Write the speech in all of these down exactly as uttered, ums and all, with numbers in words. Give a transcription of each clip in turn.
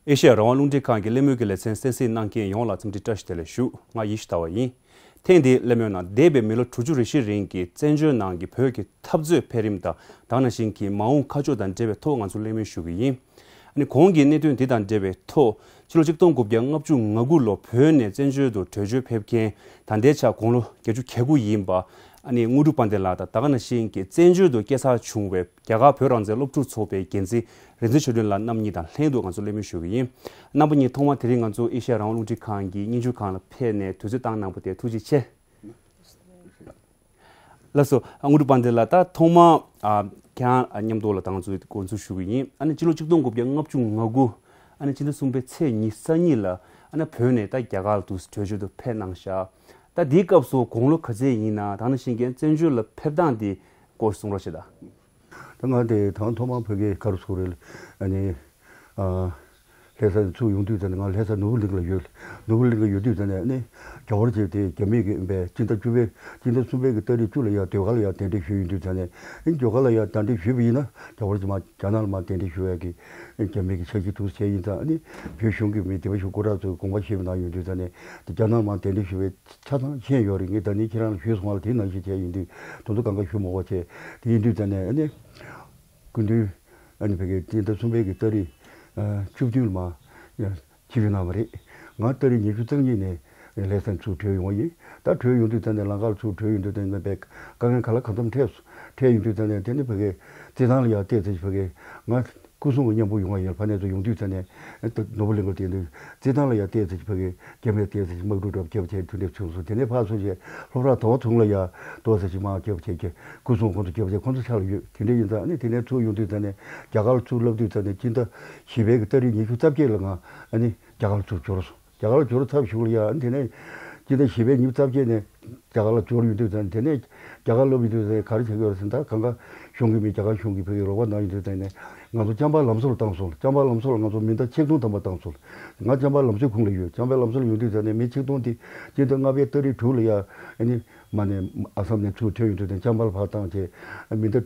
ཨེ་ཤེ་ཡ་རང་དབང་རླུང་འཕྲིན་ཁང་གི་གླེང་མོལ་གྱི་ལེ་ཚན་གསན་གཟིགས་གནང་མཁན་ཡོངས་ལ་འཚམས་འདྲི་བཀྲ་ཤིས་བདེ་ལེགས་ཞུ། ང་ཡེ་ཤེས་ཟླ་བ་ཡིན། ཐེངས་འདིའི་གླེང་མོལ་ནང་འདས་པའི་མི་ལོ་དྲུག་ཅུ་རེ་བཞི་རིང་གི་བཙན་བྱོལ་ནང་གི་བོད་ཀྱི་འཐབ་རྩོད་འཕེལ་རིམ་དང་། ད་ག་ནང་བཞིན་གྱི་མ་འོངས་ཁ་ཕྱོགས་དང་འབྲེལ་བའི་ཐོག་ང་ཚོ་གླེང་མོལ་ཞུ་གི་ཡིན། ཨ་ནི་གོང་གི་གནད་དོན་འདི་དང་འབྲེལ་བའི་ཐོག་ཕྱི་ལོ་ཆིག་སྟོང་དགུ་བརྒྱ་ལྔ་བཅུ་ང་དགུ་ལོ་བོད་ནས་བཙན་བྱོལ་དུ་བྲོས་བྱོལ་ཕེབས་མཁན་ད་ལྟའི་ཆར་དགུང་ལོ་བརྒྱད་ཅུ་གྱ་དགུ་ཡིན་པ། ཨ་ནི་དངོས་གྲུབ་དཔལ་ལྡན་ལགས་དང་། ད་ག་ནང་བཞིན་གྱི་བཙན་བྱོལ་དུ་སྐྱེས་འཚར་བྱུང་བའི་རྒྱ་གར་བོད་རང་བཙན་སློབ་ཕྲུག་ཚོགས་པའི་འགན་འཛིན་རིག་འཛིན་ཆོས་སྒྲོན་ལགས་རྣམ་གཉིས་དང་ལྷན་དུ་ང་ཚོ་གླེང་མོལ་ཞུ་གི་ཡིན། རྣམ་པ་གཉིས་ཐོག་མར་དེ་རིང་ང་ཚོ་ཨེ་ཤེ་ཡ་རང་དབང་རླུང་འཕྲིན་ཁང་གི་སྙན་ཞུ་ཁང་ལ་ཕེབས་ནས་དུས་ཚོད་བཏང་གནང་བ་དེ་ཐུགས་རྗེ་ཆེ། ལགས་སོ། དངོས་གྲུབ་དཔལ་ལྡན་ལགས། ད་ཐོག་མར་ཨ་ཁྱེད་རང་མཉམ་དུ་ལ་ད་ང་ཚོ་འགོ་འཛུགས་ཞུ་གི་ཡིན། ཨ་ནི་ཕྱི་ལོ་ཆིག་སྟོང་དགུ་བརྒྱ་ལྔ་བཅུ་ང་དགུ། ཨ་ནི་ཕྱི་ཟླ་གསུམ་པའི་ཚེས་ཉི་ཤུ་རྩ་གཉིས་ལ་ཨ་ནི་བོད་ནས་ད་རྒྱ་གར་ལ་འདུག་བྲོས་བྱོལ་དུ་ཕེབས་གནང་ཤག་ད་འདིའི་སྐབས་སུ་དགུང་ལོ་ག་ཚོད་ཡིན་ན། ད་ག་ནང་བཞིན་གྱི་བཙན་བྱོལ་ལ་ཕེབས་སྟངས་འདི་སྐོར་གསུང་རོགས་བྱེད་དང་། ད་ང་དེ་དང་ཐོག་མར་ཕ་གིར་ག་རེ་ཟེར་དགོས་རེད། ཨ་ནི་ཨ་ལྷ་ས་ནས་ཚུར་ཡོང་དུས་ཙམ་ནས། ང་ལྷ་ས་ནོར་བུ་གླིང་ལ་ཡོད། ནོར་བུ་གླིང་ལ་ཡོད་དུས་ཙམ་ནས་ཨ་ནི་རྒྱ་གར་བྱས་ཏེ་རྒྱ་མི་གི་ཨ་ནི་སྤྱི་ཟླ་བཅུ་པའི་སྤྱི་ཟླ་གསུམ་པའི་གི་ཏ་རིག་བཅུ་ལ་ཡར་ཟློས་གར་ལ་ཡར་གདན་འདྲེན་ཞུས་ཡོང་དུས་ཙམ་ནས། ཨ་ནི་ཟློས་གར་ལ་ཡར་གདན་འདྲེན་ཞུས་པ་ཡིན་ན་རྒྱ་གར་གྱི་མར་རྒྱ་ནག་ལ་མར་གདན་འདྲེན་ཞུ་ཡག་གི་རྒྱ་མི་གི་འཆར་གཞི་འདུག་བྱས་ཡིན་ཙང་། ཨ་ནི་བོད་གཞུང་གི་མི་སྡེ་པ་གཞུང་སྐུ་དྲག་ཚོས་དགོངས་པ་བཞེས་པ་གནང་ཡོང་དུས་ཙམ་ནས། དེ་རྒྱ་ནག་ལ་མར་གདན་འདྲེན་ཞུ་བའི་ཆ་ཚང་ཤེས་ཡོད་རེད། ངས་ད་ནི་ཁྱེད་རང་ལ་ཞུས་སོང་བ་ལ། དེ་ནང་བཞིན་བྱས་ཡིན་དུས་དེ་ཚོ་གང་ག་ཞུ་མ་དགོས་བྱས། དེ་ཡིན་དུས་ཙམ་ནས་ཨ་ནི་སྐུ་མདུན་ཨ་ནི་ཕ་གིར་སྤྱི་ཟླ་གསུམ་པའི་གི་ཏ་རིག་ཨ་བཅུ་བདུན་ལ་མར་ཡ་ཆིབས་བསྒྱུར་གནང་བ་རེད། ང་ཏ་རིག་ཉི་ཤུ་རྩ་གཉིས་ནས་ལྷ་ས་ནས་ཚུར་བྲོས་ཡོང་བ་ཡིན། ད་བྲོས་ཡོང་དུས་ཙམ་ནས་ལམ་ཁ་ལ་ཚུར་བྲོས་ཡོང་དུས་ཙམ་ནས་དཔེ་དཀའ་ངལ་ག་ལ་གང་འཚམ་འཕྲད་སོང་། འཕྲད་ཡོང་དུས་ཙམ་ནས་དེ་ནི་ཕ་གིར་རྩེད་ཐང་ལ་ཡར་བལྟས་ཚེ་ཕ་གིར་ང་སྐུ་སྲུང་གི་མཉམ་པོ་ཡོང་བ་ཡིན། ཕ་ནས་ཚུར་ཡོང་དུས་ཙམ་ནས་ནོར་བུ་གླིང་ལ་བལྟས་དུས་རྩེད་ཐང་ལ་ཡར་བལྟས་ཚེ་ཕ་གིར་རྒྱ་མིས་བལྟས་ཚེ་དམག་འཁྲུག་འདྲ་བརྒྱབ་བྱས་དུས་འདྲ་བྱུང་སོང་། དེ་ནས་ཕར་སོང་བྱས་ལྷོ་བྲག་དོ་བ་ཚུན་ལ་ཡར་ཏོག་ཙམ་ཅིག་དམག་བརྒྱབ་བྱས་ཀྱི་སྐུ་སྲུང་ཁོང་ཚོ་བརྒྱབ་བྱས་ཁོང་ཚོ་ཕྱག་ལ་ཡོད། དེ་འདྲ་ཡིན་ཙང་ཨ་ནི་དེ་ནས་ཚུར་ཡོང་དུས་ཙམ་ནས་རྒྱ་གར་ལ་ཚུར་ལབ་དུས་ཙམ་ནས་སྤྱི་ཟླ་བཞི་པའི་གི་ཏ་རིག་ཉི་ཤུ་རྩ་བརྒྱད་ལ་ང་ཨ་ནི་རྒྱ་གར་ལ་ཚུར་འབྱོར་སོང་། རྒྱ་གར་ལ་འབྱོར་ཚར་བའི་གཞུག་ལ་ཡ། ཨ་ནི་དེ་ནས་སྤྱི་ཟླ་བཞི་པའི་ཉི་ཤུ་རྩ་བརྒྱད་ནས་རྒྱ་གར་ལ་འབྱོར་ཡོང་དུས་ཙམ། དེ་ནས་རྒྱ་གར་ལབ་ཡོང་དུས་ཙམ་ག་རེ་བྱེད་ཀྱི་ཡོད་རེད་ཟེར་ན། ད་གང་ག་གཞུང་གི་མི་རྒྱ་གར་གཞུང་གིས་ཕ་གིར་རོགས་པ་གནང་ཡོང་དུས་ཙམ་ནས་ང་ཚོ་ལྕང་པ་ལམ་བཟོ་ལ་བཏང་སོང་། ལྕང་པ་ལམ་བཟོ་ལ་ང་ཚོ་མི་ཟླ་ཆིག་སྟོང་ཐམ་པ་བཏང་སོང་། ང་ལྕང་པ་ལམ་བཟོའི་ཁོངས་ལ་ཡོད། ལྕང་པའི་ལམ་བཟོ་ལ་ཡོང་དུས་ཙམ་ནས་མི་ཆིག་སྟོང་དེ་སྤྱི་ཟླ་ལྔ་པའི་ཏ་རིག་དྲུག་ལ་ཡ། ཨ་ནི་མར་ནས་ཨ་སམ་ནས་ཚུར་ཐོན་ཡོང་དུས་ཙམ་ལྕང་པ་ལ་ཕར་བཏང་བྱས་མི་ཟླ་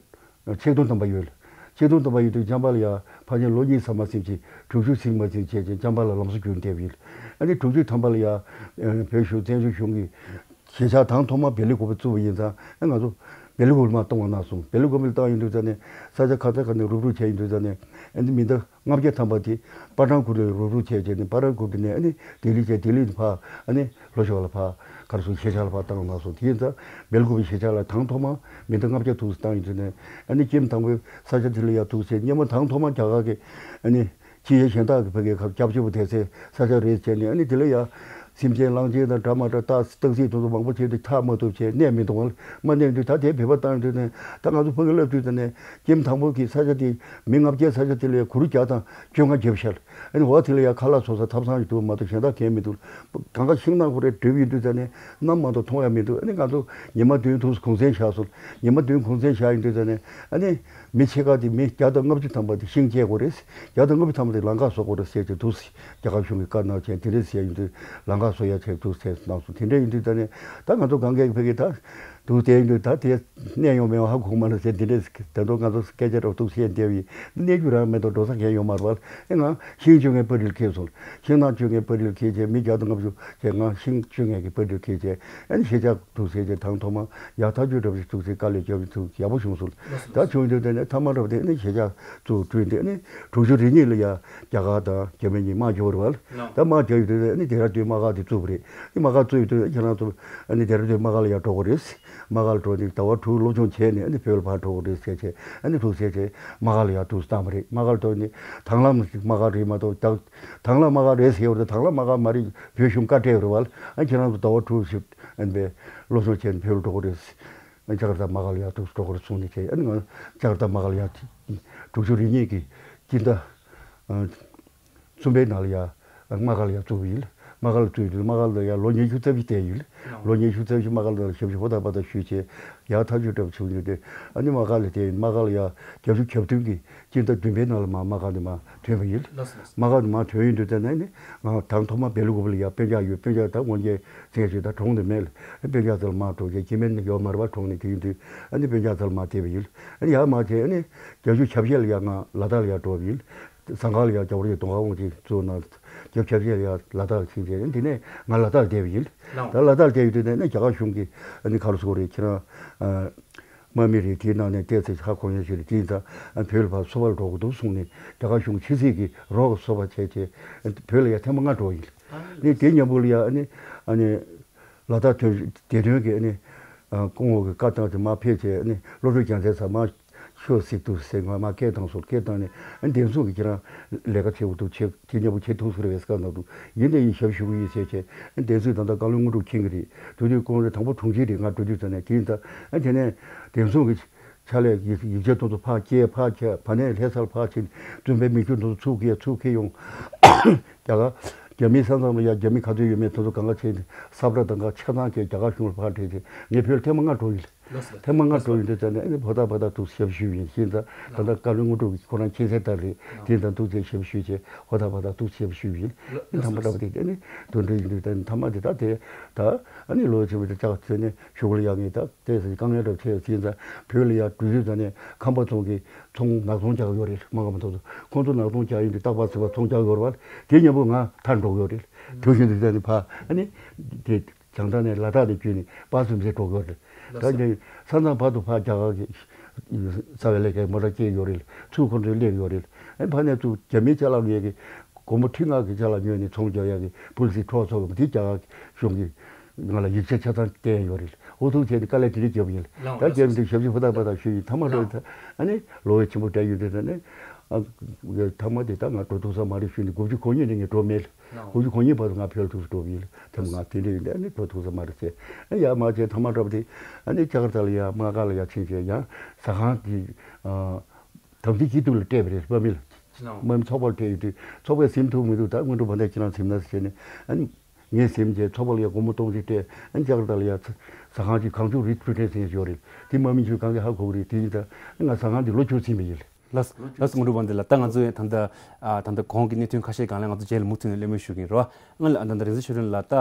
ཆིག་སྟོང་ཐམ་པ་ཡོད། ཆིག་སྟོང་ཐམ་པ་ཡོད་དུས་ལྕང་པ་ལ་ཡ་ཕལ་ཆེར་ལོ་གཉིས་ཙམ་མ་ཟིན་ཅིག་དྲུག་ཅུ་ཟིན་མ་ཟིན་བྱས་བྱས་ལྕང་པ་ལ་ལམ་བཟོ་བསྒྱུར་བསྡད་པ་ཡིན། ཨ་ནི་དྲུག་ཅུ་ཐམ་པ་ལ་ཡ་བོད་གཞུང་བཙན་བྱོལ་གཞུང་གིས་གཞིས་ཆགས་དང་ཐོག་མ་སྦེལ་ཀོབ་བཙུགས་པ་ཡིན་ཙང་། ཨ་ང་ཚོ་སྦེལ་ཀོབ་ལ་མར་གཏོང་བ་གནང་སོང་། སྦེལ་ཀོབ་ལ་བཏང་ཡོང་དུས་ཙམ་ནས་ས་ཆ་ཁ་ཚ་ཁ་ནས་རུབ་རུབ་བྱས་ཡོང་དུས་ཙམ་ནས། ཨ་ནི་མི་ཟླ་ལྔ་བརྒྱ་ཐམ་པ་དེ་པ་ཊན་ཁུལ་ལ་རུབ་རུབ་བྱས་བྱས་ནས། པ་ཊན་ཁུལ་དེ་ནས་ཨ་ནི་ལྡི་ལི་བྱས། ལྡི་ལི་ནས་ཕར་ཨ་ནི་ལྷོ་ཕྱོགས་ལ་ཕར་ག་རེ་ཟེར། གཞིས་ཆགས་ལ་ཕར་བཏང་གནང་སོང་། དེ་ཡིན་ཙང་སྦེལ་ཀོབ་གཞིས་ཆགས་ལ་དང་ཐོག་མ་མི་ཟླ་ལྔ་བརྒྱ་འདུག་སེ་བཏང་ཡོང་དུས་ནས། ཨ་ནི་སྐྱེས་དང་པོའི་ས་ཆ་དེ་ལ་ཡ་འདུག་སེ་སྔོན་མ་དང་ཐོག་མ་རྒྱ་གར་གྱི་ཨ་ནི་སྤྱི་གཞི་གཞན་དག་གི་ཕ་གིའི་ཁ་སྐྱབས་བཅོལ་བ་དེ་ཚོའི་ས་ཆ་རེད་བྱས་ནས། ཨ་ནི་དེ་ལ་ཡ་སེམས་ཅན་གླང་ཆེན་དང་འདྲ་མ་འདྲ་སྟག་སྟག་གཟིག་དེ་ཚོ་མང་པོ་བྱས་ཏེ་ཆགས་མ་ཐུབ་བྱས་གནས་མི་འདུག་བ། མ་གནས་དུས་ད་དེ་བོད་པ་བཏང་དུས་ནས། ད་ང་ཚོ་ཕ་གི་ལབ་དུས་ཙམ་ནས་སྐྱེས་དང་པོ་གི་ས་ཆ་དེ་མི་ལྔ་བརྒྱའི་ས་ཆ་དེ་ལ་ཡ་གུ་རུ་བརྒྱ་དང་བཅོ་ལྔ་བརྒྱབ་ཤག་ཨ་ནི་འོ་དེ་ལ་ཡ་ཁ་ལག་བཟོ་ས་ཐབ་ཚང་ཞིག་འདུག་མ་གཏོགས་གཞན་དག་གང་ཡང་མི་འདུག་གང་ག་ཤིང་ནགས་ཁོ་རེ་བསྒྲིབས་ཡོང་དུས་ཙམ་ནས་གནམ་མ་གཏོགས་མཐོང་ཡ་མི་འདུག་ཨ་ནི་ང་ཚོ་ཉི་མ་བདུན་འདུག་སེ་གུང་སེང་བཞག་སོང་། ཉི་མ་བདུན་གུང་སེང་བཞག་ཡོང་དུས་ཙམ་ནས་ཨ་ནི་མི་ཕྱེད་ཀ་དེ་མི་བརྒྱ་དང་ལྔ་བཅུ་ཐམ་པ་དེ་ཤིང་བཅད་དགོས་རེད། བརྒྱ་དང་ལྔ་བཅུ་ཐམ་པ་དེ་ལམ་ཁ་བཟོ་དགོས་རེད་ཟེར་གྱི་འདུག་སེ། རྒྱ་གར་གཞུང་གིས་བཀའ་གནང་བྱས་དེ་འདྲ་ཟེར་ཡོང་དུས་ལམ་ཁ་བཟོ་ཡ་བྱས་འདུག་ཟེར་གནང་སོང་། དེ་འདྲ་ཡིན་དུས་ད་ནས་ད་ང་ཚོ་གང་གས་ཕ་གི་ད་འདུག་བསྡད་ཡོང་དུས། ད་དེ་གནས་ཡོང་མེད་པ་ཧ་གོ་མ་རེད་ཟེར། དེ་འདྲ་ད་དུང་ང་ཚོ་སྐད་ཆ་འདྲ་འདུག་བཤད་བསྡད་པ་ཡིན། གནས་རྒྱུ་རང་མེད་དུ་འགྲོ་ས་གང་ཡང་ཡོད་མ་རེད་པ། ཨེ་ང་ཤིང་གཅོད་མཁན་བར་ལ་འཁྱེར་སོང་། ཤིང་ནགས་གཅོད་མཁན་བར་ལ་འཁྱེར་བྱས་མི་བརྒྱ་དང་ལྔ་བཅུ་བྱས། ང་ཤིང་གཅོད་མཁན་གྱི་བར་ལ་འཁྱེར་བྱས། ཨ་ནི་གཞིས་ཆགས་འདུག་སེ་བྱས་དང་ཐོག་མ་ཡར་ཐག་གཅོད་འདྲ་པོ་ཞིག་འདུག་སེ་དཀའ་ལས་རྒྱབ་ཡོང་དུས་ཡག་པོ་བྱུང་སོང་། ད་བྱུང་དུས་དེ་ནས་མཐའ་མ་འདྲ་པོ་དེ་ནི་གཞིས་ཆགས་ཚུར་བསྐྲུན་ཏེ། ཨ་ནི་དྲུག་ཅུ་རེ་གཉིས་ལ་ཡ་རྒྱ་གར་དང་རྒྱ་མི་གཉིས་དམག་རྒྱག་པ་རེད་པ། ད་དམག་རྒྱག་ཡོང་དུས་ཨ་ནི་ལྡེ་ར་ལྡུན་དམག་སྒར་དེ་བཙུགས་པ་རེད། ཨ་ནི་དམག་སྒར་བཙུགས་ཡོང་དུས་ཁྱེད་རང་ཚོ་ཨ་ནི་ལྡེ་ར་ལྡུན་དམག་སྒར་ལ་ཡར་འགྲོ་དགོས་རེད། དམག་སྒར་ལ་འགྲོ་ནས་ཟླ་བ་དྲུག་སློབ་སྦྱོང་བྱས་ནས་ཨ་ནི་བོད་ལ་ཕར་འགྲོ་དགོས་རེད་ཟེར་བྱས། ཨ་ནི་འདུག་སེ་བྱས་དམག་སྒར་ལ་ཡར་འདུག་སེ་བཏང་བ་རེད། དམག་སྒར་འགྲོ་ནས་དང་བླངས་དམག་སྒར་རེད་མ་གཏོགས། ད་དང་བླངས་དམག་སྒར་རེད་ཟེར་བ་རེད། དང་བླངས་དམག་སྒར་མ་རེད། བོད་གཞུང་བཀའ་སྤྲད་པ་རེད་པ། ཨ་ཁྱེད་རང་ཚོ་ཟླ་བ་དྲུག་ཞིག་ཨ་ནི་སློབ་སྦྱོང་བྱས་ནས་བོད་ལ་འགྲོ་དགོས་རེད། ཨ་ཇ་ཀར་ཏ་དམག་སྒར་ལ་ཡར་འདུག་སེ་འགྲོ་དགོས་རེད་གསུངས་ནས་བྱས། ཨ་ནི་ང་ཇ་ཀར་ཏ་དམག་སྒར་ལ་ཡར་དྲུག་ཅུ་རེ་གཉིས་ཀྱི་སྤྱི་ཟླ་ཨ་གསུམ་པའི་ནང་ལ་ཡ་དམག་སྒར་ལ་ཡ་བཙུགས་པ་ཡིན། དམག་སྒར་ལ་བཙུགས་དུས་དམག་སྒར་ལ་ཡ་ལོ་ཉི་ཤུ་རྩ་བཞི་བསྡད་ཡོད། ལོ་ཉི་ཤུ་རྩ་བཞི་དམག་སྒར་ལ་ཞབས་ཞུ་ཧུར་ཐག་པ་ཐག་ཞུས་བྱས་ཡར་ཐག་གཅོད་འདྲ་པོ་བྱུང་ཡོད་དེ། ཨ་ནི་དམག་སྒར་ལ་བསྡད་ཡོད། དམག་སྒར་ལ་ཡ་བརྒྱད་ཅུ་གྱ་བདུན་གྱི་སྤྱི་ཟླ་བདུན་པའི་ནང་ལ་མར་དམག་སྒར་ནས་མར་ཐོན་པ་ཡིན། དམག་སྒར་ནས་མར་ཐོན་ཡོང་དུས་ཙམ་ནས་ནི་ང་དང་ཐོག་མ་སྦེལ་ཀོབ་ལ་ཡ་སྤུན་ཀྱག་ཡོད། སྤུན་ཀྱག་ད་སྔོན་ཆད་བཙན་བྱོལ་ད་གྲོངས་ནས་མེད་ལ། སྤུན་ཀྱག་ཚོ་ལ་མར་འགྲོ་བྱས། སྐྱེ་དམན་ཡོད་མ་རེད་པ། གྲོངས་ནས། དེ་ཡིན་དུས་ཨ་ནི་སྤུན་ཀྱག་ཚོ་ལ་མར་བསྡད་པ་ཡིན། ཨ་ནི་ཡར་མར་བྱས་ཨ་ནི་བརྒྱད་ཅུ་གྱ་བརྒྱད་ལ་ཡ་ང་ལ་དྭགས་ལ་ཡ་འགྲོ་བ་ཡིན། ཟངས་དཀར་ལ་ཡར་རྒྱ་བོད་ཀྱི་མདོ་ཁམས་དབང་ཆེན་གཙོ་གནང་། རྒྱབ་ཆབ་ཆེ་ལ་ཡར་ལ་དྭགས་ཕྱིན་བྱས། དེ་ནས་ང་ལ་དྭགས་ལ་བསྡད་པ་ཡིན། ད་ལ་དྭགས་ལ་བསྡད་ཡོད་དུས་ནས་ནས་རྒྱ་གར་གཞུང་གིས་ཨ་ནི་ག་རེ་ཟེར་དགོས་རེད། ཁྱེད་རང་ཨ་དམག་མི་རེད། དེའི་ནང་ནས་བལྟས་ཚེ་ཧ་གོ་ཡ་ཞིག་རེད། དེ་ཡིན་ཙང་བོད་ལ་ཕར་སོ་པ་ལ་འགྲོ་དགོས་འདུག་གསུངས་ནས་རྒྱ་གར་གཞུང་ཕྱི་སྲིད་ཀྱི་རོགས་སོ་པ་བྱས་བྱས་བོད་ལ་ཡར་ཐེངས་མ་ལྔ་འགྲོ་ཡིན། ནས་དེ་མཉམ་པོ་ལ་ཡ་ཨ་ནི་ཨ་ནི། ལ་དྭགས་དོན་སྡེ་དོན་གྱི་ཨ་ནི་ཨ་སྐུ་ངོ་གི་བཀའ་བཏང་སྟེ་མར་ཕེབས་བྱས། ཨ་ནི་བློ་གྲོས་རྒྱལ་མཚན་ཚ་མར་ཤོག་ཟེར་འདུག་ཟེར། ང་མར་སྐད་བཏང་སོང་། སྐད་བཏང་ནས་ཨ་ནི་བདེན་སྲུང་གིས་ཁྱེད་རང་ལས་ཀ་བྱེད་དགོས་འདུག་བྱེད་དེ་མཉམ་པོ་བྱེད་ཐུབ་ས་རེད་པས་བཀའ་གནང་འདུག་ཡིན་ནའི་ཡིན་ཞབས་ཞུ་གི་ཡིན་ཟེར་བྱས། ཨ་ནི་བདེན་སྲུང་ད་ལྟ་བཀའ་བློན་དངོས་གྲུབ་མཁྱེན་གྱི་རེད། དེ་དུས་སྐུ་ངོ་དང་པོ་དྲུང་ཆེ་རེད། ང་འགྲོ་དུས་ཙམ་ནས། དེ་ཡིན་ཙང་ཨ་ནི་དེ་ནས་བདེན་སྲུང་གིས་ཕྱག་ལས་ཀྱི་ཡིག་ཆ་དེ་ཚོ་ཕར་སྐྱེལ། ཕར་ཁྱེར། ཕར་ནས་ལྷ་ས་ལ་ཕར་ཕྱིན། བཙོན་པའི་མི་རྒྱུ་དེ་ཚོ་ཚུར་ཁྱེར། ཚུར་ཁྱེར་ཡོང་། རྒྱ་གར་རྒྱ་མིའི་ས་མཚམས་ལ་ཡ་རྒྱ་མི་ག་ཚོད་ཡོད་མེད་དེ་ཚོ་གང་ག་བྱས་ནས་ས་བཀྲ་དང་ག་ཆ་ཚང་བྱས་རྒྱ་གར་གཞུང་ལ་ཕར་སྤྲད་དེ། ངས་བོད་ལ་ཐེངས་མ་ལྔ་འགྲོ་ཡིན། ལགས་སོ། ཐེངས་མ་ལྔ་ལགས་སོ། འགྲོ་ཡིན་དུས་ཙམ་ནས་ཨ་ནི་ཕོ་ཐག་ཕོ་ཐག་ཐུག་ཞབས་ཞུ་ཡིན། ཤེས་ཙང་ད་ལྟ་བཀའ་བློན་དངོས་གྲུབ་ཁོ་རང་མཁྱེན་གསལ་ལྟར་རེད། དེ་ཡིན་ཙང་ཐུག་ཚེ་ཞབས་ཞུ་བྱས་ཕོ་ཐག་ཕོ་ཐག་ཐུག་ཞབས་ཞུ་ཡིན། ཨ་ནི་ཐ་མ་འདྲ་པོ་དེ་ཨ་ནི་དོན་འགྲུབ་ཡིན་དུས་ད་ཐ་མ་དེ་ད་དེ་ད་ཨ་ནི་ལོ་ཆེན་པོ་དེ་ལྕགས་ཚོད་ནས་གཞུག་ལ་ཡ་ངས་ད་དེ་ཟེར་དཀའ་ངལ་འདྲ་པོ་ཆེ་བ་ཡིན་ཙང་བོད་ལ་ཡ་འགྲོ་དུས་ཙམ་ནས་ཁམས་པ་ཚོ་གི་ཚོང་ནག་ཚོང་རྒྱག་ཡོད་རེད། སྨར་ཁམས་པ་ཚོ་ཁོང་ཚོ་ནག་ཚོང་རྒྱག་ཡིན་དུས་རྟག་པར་ཟེར་བ་ཚོང་རྒྱག་ཡོད་རེད་པ། དེ་མཉམ་པོ་ང་ཐར་འགྲོ་གི་ཡོད་རེད། དུས་ཤིན་ཏུ་ཙམ་ནས་ཕ་ཨ་ནི་དེ། བྱང་ཐང་ནས་ལ་དྭགས་ལ་བརྒྱུད་ནས་པ་སུམ་ཚེ་འགྲོ་གི་ཡོད་རེད། ད་ནི་ས་མཚམས་བར་དུ་ཕར་རྒྱ་གར་གྱི་རྩ་བའི་ལས་ཀའི་མོ་ཊ་སྐྱེལ་ཡོད་རེད། ཚུར་ཁོང་ཚོས་སླེབས་ཡོད་རེད། ཨ་ཕ་ནས་ཚུར་རྒྱ་མིའི་ཅ་ལག་ཉོས་ཀྱི་སྒོར་མོ་ཁྲི་ལྔ་གི་ཅ་ལག་ཉོས་ནས་ཚོང་རྒྱག་ཡག་གི་པོ་ལི་སི་འཕྲོག་ཚོགས་ཀྱི་དེ་རྒྱ་གར་གཞུང་གིས་ང་ལ་ཡིག་ཆ་ཆ་ཚང་བསྟན་ཡོད་རེད། ཨོ་ཐུག་བྱས་ནས་དཀའ་ལས་དེ་འདྲ་བརྒྱབ་ཡིན། ད་རྒྱབ་འདི་ཞབས་ཞུ་ཕུ་ཐག་ཕུ་ཐག་ཞུ་ཡིན། ཐ་མ་འགྲོ་ཡིན། ད་ཨ་ནི་ལོ་བས་ཆེན་པོ་བསྡད་ཡོད་དུས་ད་ནི་ཨ་ཐ་མ་དེ་ད་ང་འགྲོ་ཐུབ་ས་མ་རེད་ཞུས་ནས་དགུ་བཅུ་གོ་གཉིས་ནས་ངས་འགྲོ་མེད། དགུ་བཅུ་གོ་གཉིས་བར་དུ་ང་བོད་ལ་ཐུག་ས་འགྲོ་གི་ཡིན། དེ་ང་དེ་འདྲ་ཡིན། ཨ་ནི་འགྲོ་ཐུབ་ས་མ་རེད་ཟེར། ཨ་ཡར་མར་བྱས་ཐ་མ་འགྲོ་བ་དེ་ཨ་ནི་ལྕགས་རི་རྩ་ལ་ཡར་དམག་སྒར་ལ་ཡར་ཕྱིན་བྱས་ཡང་ཟ་ཁང་གི་དམ་འཛིན་སྤྱི་འཐུས་ལ་སྤྲད་པ་རེད། དམག་མི་ལ། དམག་མི་ཚོགས་པ་ལ་སྤྲད་ཡོད་དུས་ཚོགས་པས་ཟིན་ཐུབ་མི་འདུག་ད་དངོས་གྲུབ་བྷ་དེ་ཁྱེད་རང་ཟིན་ན་ཟེར་ནས་ཨ་ནི་ངས་ཟིན་བྱས་ཚོགས་པ་ལ་ཡར་སྒོར་མོ་སྟོང་གཅིག་སྤྲད། ཨ་ནི་ལྕགས་རི་རྩ་ལ་ཡར་ཟ་ཁང་གཅིག་གངས་ཆུ་རི་ཊི་རི་ཊི་ཟེར་ཡོད་རེད། དེ་དམག་མི་ཚོས་གང་གི་ཧ་གོ་གི་རེད། དེ་ཡིན་ད་ང་ཟ་ཁང་འདི་ལོ་བཅུ་ཟིན་པ་ཡིན། ལགས་ལགས་དངོས་གྲུབ་བྷ་དེ་ལགས། ད་ང་ཚོ་ད་ལྟ་ཨ་ད་ལྟ་གོང་གི་གནད་དོན་ཁ་ཤས་སྒང་ལ་ང་ཚོ་རྗེས་ལ་མུ་མཐུད་ནས་གླེང་མོལ་ཞུ་གི་ཡིན་རོ། ང་ལ་ད་ལྟ་རིག་འཛིན་ཆོས་སྒྲོན་ལགས། ད་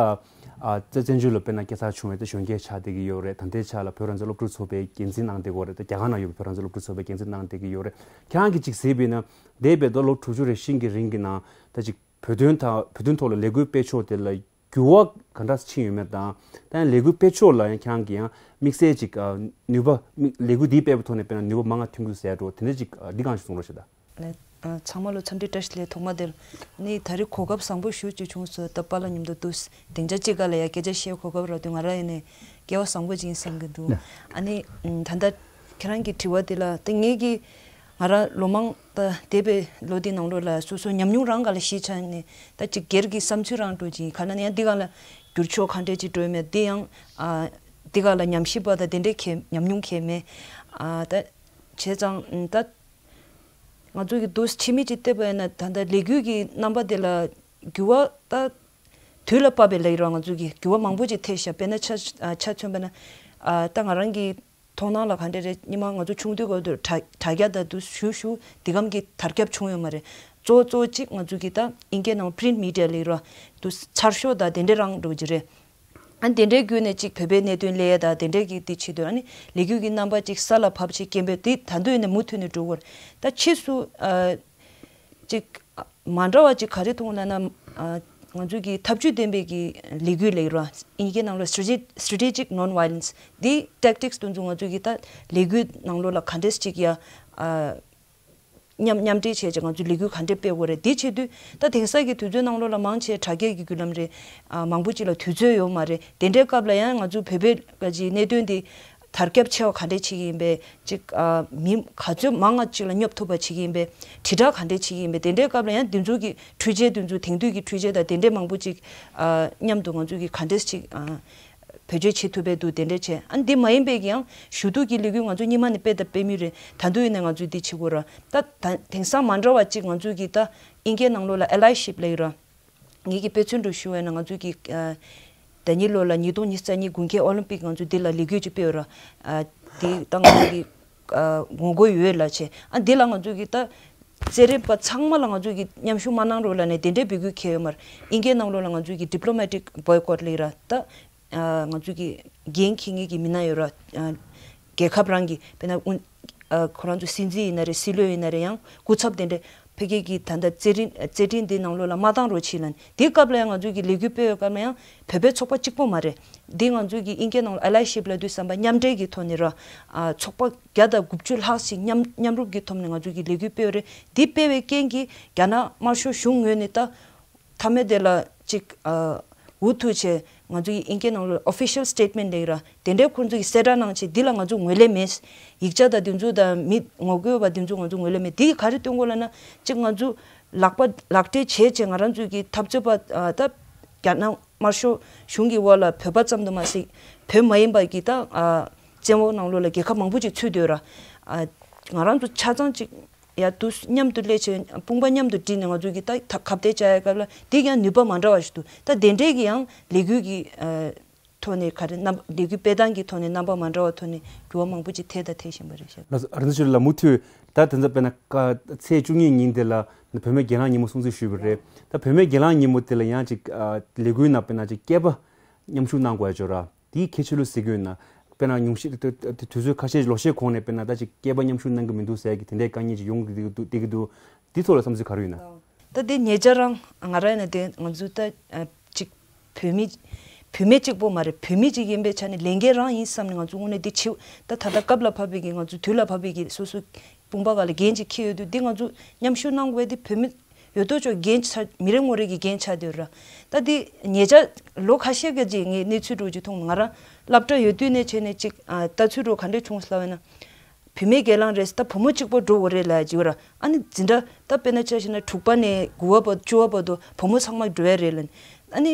ཨ་བཙན་བཙན་བྱོལ་ལ་དཔེར་ན་སྐྱེས་ཚར་བྱུང་བའི་ད་གཞོན་སྐྱེས་ཆགས་བསྡད་ཀྱི་ཡོད་རེད། ད་ལྟའི་ཆ་ལ་བོད་རང་བཙན་སློབ་ཕྲུག་ཚོགས་པའི་འགན་འཛིན་གནང་བསྡད་ཀྱི་ཡོད་རེད། ད་རྒྱ་གར་ནང་ཡོད་པའི་བོད་རང་བཙན་སློབ་ཕྲུག་ཚོགས་པའི་འགན་འཛིན་གནང་བསྡད་ཀྱི་ཡོད་རེད། ཁྱེད་རང་གིས་ཅིག་གཟིགས་པ་ཡིན་ན་འདས་པའི་ད་ལོ་དྲུག་ཅུ་རེ་བཞི་གི་རིང་གི་ནང་ད་ཅིག་བོད་དོན་དང་བོད་དོན་ཐོག་ལ་ལས་འགུལ་སྤེལ་ཕྱོགས་དེ་ལ་འགྱུར་བ་ག་འདྲ་ཕྱིན་ཡོད་མེད་དང་། ད་ཡང་ལས་འགུལ་སྤེལ་ཕྱོགས་ལ་ཡང་ཁྱེད་རང་གིས་ཡང་དམིགས་བསལ་ཅིག་ཨ་ནུས་པ་དམིགས་ལས་འགུལ་འདི་སྤེལ་བའི་ཐོག་ནས་དཔེར་ན་ནུས་པ་མང་ང་ཐོན་གྱི་ཟེར་འགྲོ་དེ་འདྲ་ཅིག་ཨ་འདི་གང་ཞིག་གསུང་རོགས་ཞེས་དང་། ཨ་ཚང་མ་ལ་འཚམས་འདྲི་བཀྲ་ཤིས་བདེ་ལེགས། ཐོག་མ་དེར་ནི་ད་རེས་གོ་སྐབས་བཟང་པོ་ཞེ་ཅིག་བྱུང་སོང་། ད་པཱ་ལགས་མཉམ་དུ་འདུག་སྡིངས་ཆ་གཅིག་སྒང་ལ་ཡང་སྐད་ཆ་བཤད་གོ་སྐབས་རག་དུས་ང་རང་ཡིན་ནའི་སྐལ་བ་བཟང་པོ་ཅིག་ཡིན་བསམ་གྱི་འདུག་ཨ་ནི་ད་ལྟ་ཁྱེད་རང་གི་དྲི་བ་དེ་ལ་ད་ངེད་ཀྱིས་ང་རང་ལོ་མང་ད་འདས་པའི་ལོ་འདི་ནང་ལོགས་ལ་སོ་སོ་ཉམས་མྱོང་རང་སྒང་ལ་གཞི་བཞག་ནས་ད་ཅིག་སྒེར་གྱི་བསམ་ཚུལ་རང་འགྲོ་ཅིག་ག་ལ་ནས་ཡང་འདི་སྒང་ལ་འགྱུར་ཕྱོགས་ག་འདྲས་ཅིག་འགྲོ་ཡོད་མེད་འདི་ཡང་ཨ་འདི་སྒང་ལ་ཉམས་ཞིབ་པ་དང་དེ་འདྲས་གས་ཉམས་མྱོང་གས་མེད། ཨ་ད་བྱས་ཙང་ད་ང་ཚོ་གི་འདུག་ཕྱི་མིག་ཅིག་བལྟས་པ་ཡིན་ན་ད་ལྟ་ལས་འགུལ་གྱི་རྣམ་པ་དེ་ལ་འགྱུར་བ་ད་དུས་ལ་བབས་པའི་ལས་རོགས་ང་ཚོ་གི་འགྱུར་བ་མང་པོ་ཅིག་ཐེབས་ཤག་དཔེར་ན་ཆ་ཆ་མཚོན་པ་ན་ཨ་ད་ང་རང་གི་མཐོང་སྣང་ལ་ག་འདྲ་རེད། སྔོན་མ་ང་ཚོ་ཆུང་དུས་སྐབས་དུས་དྲ་དྲ་རྒྱ་དང་དུ་ཞུ་ཞུ་འདི་གམ་གྱི་དར་ཁྱབ་བྱུང་ཡོད་མ་རེད། གཙོ་བོ་གཙོ་བོ་གཅིག་ང་ཚོ་གི་ད་ཨིན་སྐད་ནང་པི་རིན་ཊི་མི་ཌི་ཡ་ལས་རོགས་དུ་ཚར་ཤོག་དང་དེ་འདྲ་རང་འགྲོ་གི་རེད། ཨ་དེ་འདྲའི་བརྒྱུད་ནས་གཅིག་བོད་པའི་གནད་དོན་སླེབས་ཡ་དང་དེ་འདྲའི་གི་དེ་བྱེད་དུས་ཨ་ནི་ལས་འགུལ་གྱི་རྣམ་པ་གཅིག་ས་ལ་བབས་བྱས་སྐྱེན་པས་དེ་ད་དུང་ཡིན་ན་མུ་མཐུད་ནས་འགྲོ་དགོས་རེད། ད་ཕྱིས་སུ་ཨ་གཅིག་མ་འདྲ་བ་གཅིག་ག་རེ་མཐོང་ལབ་ན་ཨ་ང་ཚོའི་གི་ཐབས་ཇུས་ལྡན་པའི་གི་ལས་འགུལ་ལས་ར་ཨིན་སྐད་ནང་ལ་སི་ཊེ་ཊི་སི་ཊེ་ཊི་ཇིག་ནོན་ཝའི་ལེན་སི་འདི་ཊེག་ཊིག་སི་དེ་ཚོ་ང་ཚོའི་གི་ད་ལས་འགུལ་ནང་ལོགས་ལ་ག་འདྲས་གཅིག་ཡ་ཨ། མཉམ་མཉམ་འབྲེལ་བྱས་བྱས་ང་ཚོས་ལས་འགུལ་ག་འདྲས་སྤེལ་དགོས་རེད། འདི་བྱེད་དུས་ད་དེང་སང་གི་དུས་ཚོད་ནང་ལོགས་ལ་མང་ཆེ་དྲ་རྒྱའི་གི་བརྒྱུད་ལམ་རེད། ཨ་མང་པོ་ཅིག་ལ་དུས་ཚོད་ཡོད་མ་རེད། དེ་འདྲའི་སྐབས་ལ་ཡང་ང་ཚོ་བོད་པའི་ག་ཅིག་གནད་དོན་འདི་དར་ཁྱབ་ཆེ་བ་ག་འདྲས་བྱེད་ཀྱི་ཡིན་པས་ཅིག་ཨ་མི་ག་ཚོད་མང་ང་ཅིག་ལ་སྙོབ་ཐུབ་པ་བྱེད་ཀྱི་ཡིན་པས་དྲིལ་བསྒྲགས་ག་འདྲས་བྱེད་ཀྱི་ཡིན་པས་དེ་འདྲའི་སྐབས་ལ་ཡང་འདི་ཚོ་གི་འཕྲུལ་ཆས་འདི་ཚོ་དེང་དུས་ཀྱི་འཕྲུལ་ཆས་དང་དེ་འདྲའི་མང་པོ་ཅིག་ཨ་མཉམ་དུ་ང་ཚོ་གི་ག་འདྲས་ཅིག་ཨ། བེད་སྤྱོད་བྱེད་ཐུབ་པའི་འདུག་དེ་འདྲས་བྱས། ཨ་འདི་མ་ཡིན་པའི་གི་ཡང་ཞུ་གཏུག་གི་ལས་འགུལ་ང་ཚོ་སྔོན་མ་ནས་སྤེལ་དང་སྤེལ་མུས་རེད། ད་དུང་ཡིན་ནའི་ང་ཚོས་འདི་བྱེད་དགོས་ར། ད་ད་དེང་སང་མ་འདྲ་བ་གཅིག་ང་ཚོས་གི་ད་ཨིན་སྐད་ནང་ལོགས་ལ་ཨེ་ལའི་ཤིབ་ལབ་ཡོད་ར། ངེད་ཀྱི་དཔེ་མཚོན་དུ་ཞུ་བས་ན་ང་ཚོས་གི་ཨ་ཟླ་ཉིན་ལོ་ལ་ཉིས་སྟོང་ཉི་ཤུ་རྩ་གཉིས་དགུན་ཁའི་ཨོ་ལིམ་པིག་ང་ཚོས་འདི་ལ་ལས་འགུལ་ཅིག་སྤེལ་ཡོད་ར། ཨ་འདི་ད་ང་ཚོས་གི་ཨ་ངོ་རྒོལ་ཡོད་ལ་བྱས། ཨ་འདི་ལ་ང་ཚོས་གི་ད་རྩེད་རིགས་པ་ཚང་མ་ལ་ང་ཚོས་གི་མཉམ་ཞུགས་མ་གནང་རོགས་ལབ་ནས་དེ་འདྲའི་འབོད་སྐུལ་འཁྱེར་ཡོད་མ་རེད། ཨིན་སྐད་ནང་ལོགས་ལ་ང་ཚོས་གི་ཌི་པི་ལོ་མེ་ཊིག་བྷོའི་ཀོཊ་ལབ་ཡོད་ར། ད། ང་ཚོ་གི་འགན་འཁྱེར་མཁན་གྱི་མི་སྣ་ཡོད་ར། རྒྱལ་ཁབ་རང་གི་དཔེར་ན་ཁོ་རང་ཚོ་སྲིད་འཛིན་ཡིན་ན་རེད། སྲིད་བློན་ཡིན་ན་རེད། ཡང་སྐུ་ཚབ་དེ་འདྲས་ ཕ་གི་གི་ད་ལྟ་རྩེད་རིགས་རྩེད་འགྲན་འདི་ནང་ལོགས་ལ་མ་བཏང་རོགས་བྱེད་ལབ་ནས། དེའི་སྐབས་ལ་ཡང་ང་ཚོ་གི་ལས་འགུལ་སྤེལ་བའི་སྐབས་ལ་ཡང་བོད་པའི་ཚོགས་པ་གཅིག་པོ་མ་རེད། འདི་ང་ཚོ་གི་དབྱིན་སྐད་ནང་ལ་ཨེ་ལའི་ཤིབ་ལབ་དུས་ཙམ་པ་མཉམ་འབྲེལ་གྱི་ཐོག་ནས་ར། ཨ་ཚོགས་པ་བརྒྱ་དང་དགུ་བཅུ་ལྷག་ཞིག་མཉམ་མཉམ་རུབ་ཀྱི་ཐོག་ནས་ང་ཚོ་གི་ལས་འགུལ་སྤེལ་བ་རེད། འདི་སྤེལ་བའི་རྐྱེན་གྱིས་རྒྱ་ནག་དམར་ཤོག་གཞུང་ངོས་ནས་ད་མཐའ་མའི་དེ་ལ་ཅིག་ཨ་འུ་ཐུག་བྱས། ང་ཚོ་གི་དབྱིན་སྐད་ནང་ལ་ཨོ་ཕི་ཤལ་སི་ཊེཊ་མེན་ཊི་ལབ་ཀྱི་ར། དེ་འདྲའི་ཁོང་ཚོ་གི་གསལ་བསྒྲགས་གནང་བྱས། འདི་ལ་ང་ཚོ་ངོས་ལེན་མེད། ཡིག་ཆ་དང་དེ་ཚོ་དང་མི་ངོ་རྒོལ་བ་དེ་ཚོ་ང་ཚོ་ངོས་ལེན་མེད། འདི་གིས་ག་རེ་སྟོན་གོ་ལབ་ན། ཅིག་ང་ཚོ་ལག་པ་ལག་སྦྲེལ་བྱས་བྱས། ང་རང་ཚོ་གི་འཐབ་རྩོད་པ་ཨ་ད་རྒྱ་ནག་དམར་ཤོག་གཞུང་གི་འོག་ལ་བོད་པ་ཙམ་དུ་མ་ཟད། བོད་མ་ཡིན་པ་གི་ད་ཨ་བཙན་འོག་ནང་ལོགས་ལ་རྒྱལ་ཁབ་མང་པོ་ཅིག་ཚུད་སྡོད་ར། ཨ་ང་རང་ཚོ་ཆ་ཚང་ཅིག་ཡ་དུ་མཉམ་དུ་སླེབས་བྱས། དཔུང་པ་མཉམ་དུ་བསྒྲིལ་ནས་ང་ཚོ་གི་ད་ད་ཁ་གཏད་བཅག་ཡ་སྐབས་ལ་འདི་ཡང་ནུས་པ་མ་འདྲ་བ་ཞིག་འདུག་ད་དེ་འདྲའི་གི་ཡང་ལས་འགུལ་གྱི་ཨ་ཐོག་ནས་ག་རེ་རྣམ་ལས་འགུལ་སྤེལ་སྟངས་ཀྱི་ཐོག་ནས་རྣམ་པ་མ་འདྲ་བ་ཐོག་ནས་འགྱུར་བ་མང་པོ་ཅིག་ཐེབས་དང་ཐེབས་བཞིན་པ་རེད་ཤག་ལགས་སོ། རིན་པོ་ཆེ་ལགས། མུ་མཐུད་ད་དེ་ཚོ་དཔེར་ན་ཀ་ཚེས་བཅུ་གཉིས་ཉིན་དེ་ལ་བོད་མིའི་སྒེར་ལངས་ཉིན་མོ་སྲུང་བརྩི་ཞུས་པ་རེད། ད་བོད་མིའི་སྒེར་ལངས་ཉིན་མོ་དེ་ལ་ཡང་ཅིག་ཨ་ལས་འགུལ་ནང་དཔེར་ན་ཅིག་སྐྱེས་པ་མཉམ་ཞུགས་གནང་དགོས་ཡ་ཅིག་ཡོད་ར། དེའི་གལ་ཆེ་ལོས་ཟེར་གྱི་ཡོད་ན། དཔེར་ན་ཉུང་ཤས་དུས་དུས་ཚོད་ཁ་ཤས་ལོ་ཤས་གོང་ནས་དཔེར་ན་ད་ཅིག་སྐྱེས་པ་མཉམ་ཞུགས་གནང་གི་མི་འདུག་ཟེར་གྱི་དེ་འདྲའི་དཀའ་ངལ་ཅིག་ཡོང་གི་འདུག་བསྡད་ཀྱི་འདུག་དེ་ཐོག་ལ་བསམ་ཚུལ་ག་རེ་ཡོད་ན། ད་དེ་ཉེ་ཆར་རང་ང་རང་ཡིན་ན་དེ་ང་ཚོ་ད་ཨ་ཅིག་བོད་མི་བུད་མེད་གཅིག་པོ་མ་རེད། བུད་མེད་ཅིག་ཡིན་པའི་ཆ་ནས་ལས་འགན་རང་ཡིན་བསམ་ནས། ང་ཚོ་དངོས་གནས་འདི་ཆེ་ད་ད་ལྟ་སྐབས་ལ་བབས་པའི་གི་ང་ཚོ་དུས་ལ་བབས་པའི་གི་སོ་སོ་དཔུང་པ་ག་ལ་འགན་ཅིག་འཁྱེར་ཡོད་དུས། འདི་ང་ཚོ་མཉམ་ཞུགས་གནང་དགོས་འདི་བོད་མི་ཡོད་དོ་ཅོག་འགན་ཆ་མི་རེ་ངོ་རེ་གི་འགན་ཆགས་བསྡད་ཡོད་ར། ད་འདི་ཉེ་ཆར་ལོ་ཁ་ཤས་ཀྱི་རྗེས་ངས་གནས་ཚུལ་འདྲ་ཅིག་མཐོང་། ང་རང་སློབ་གྲྭ་ཡོད་དུས་ནས་བྱས་ནས་ཅིག་ཨ་ལྟ་ཚུལ་འདྲ་ག་འདྲ་བྱུང་ལབ་ན། བུད་མེད་སྒེར་ལངས་རེད། ད་བུ་མོ་གཅིག་པོ་འགྲོ་དགོས་རེད་ལབ་ཅིག་ཡོད་ར། ཨ་ནི་འཛིན་གྲྭ་ད་དཔེར་ན་ཆ་བཞག་ན་དྲུག་པ་ནས་དགུ་པ་བར་བཅུ་པ་བར་དུ་བུ་མོ་ཚང་མ་འགྲོ་ཡ་རེད་ལབ་ནས། ཨ་ནི་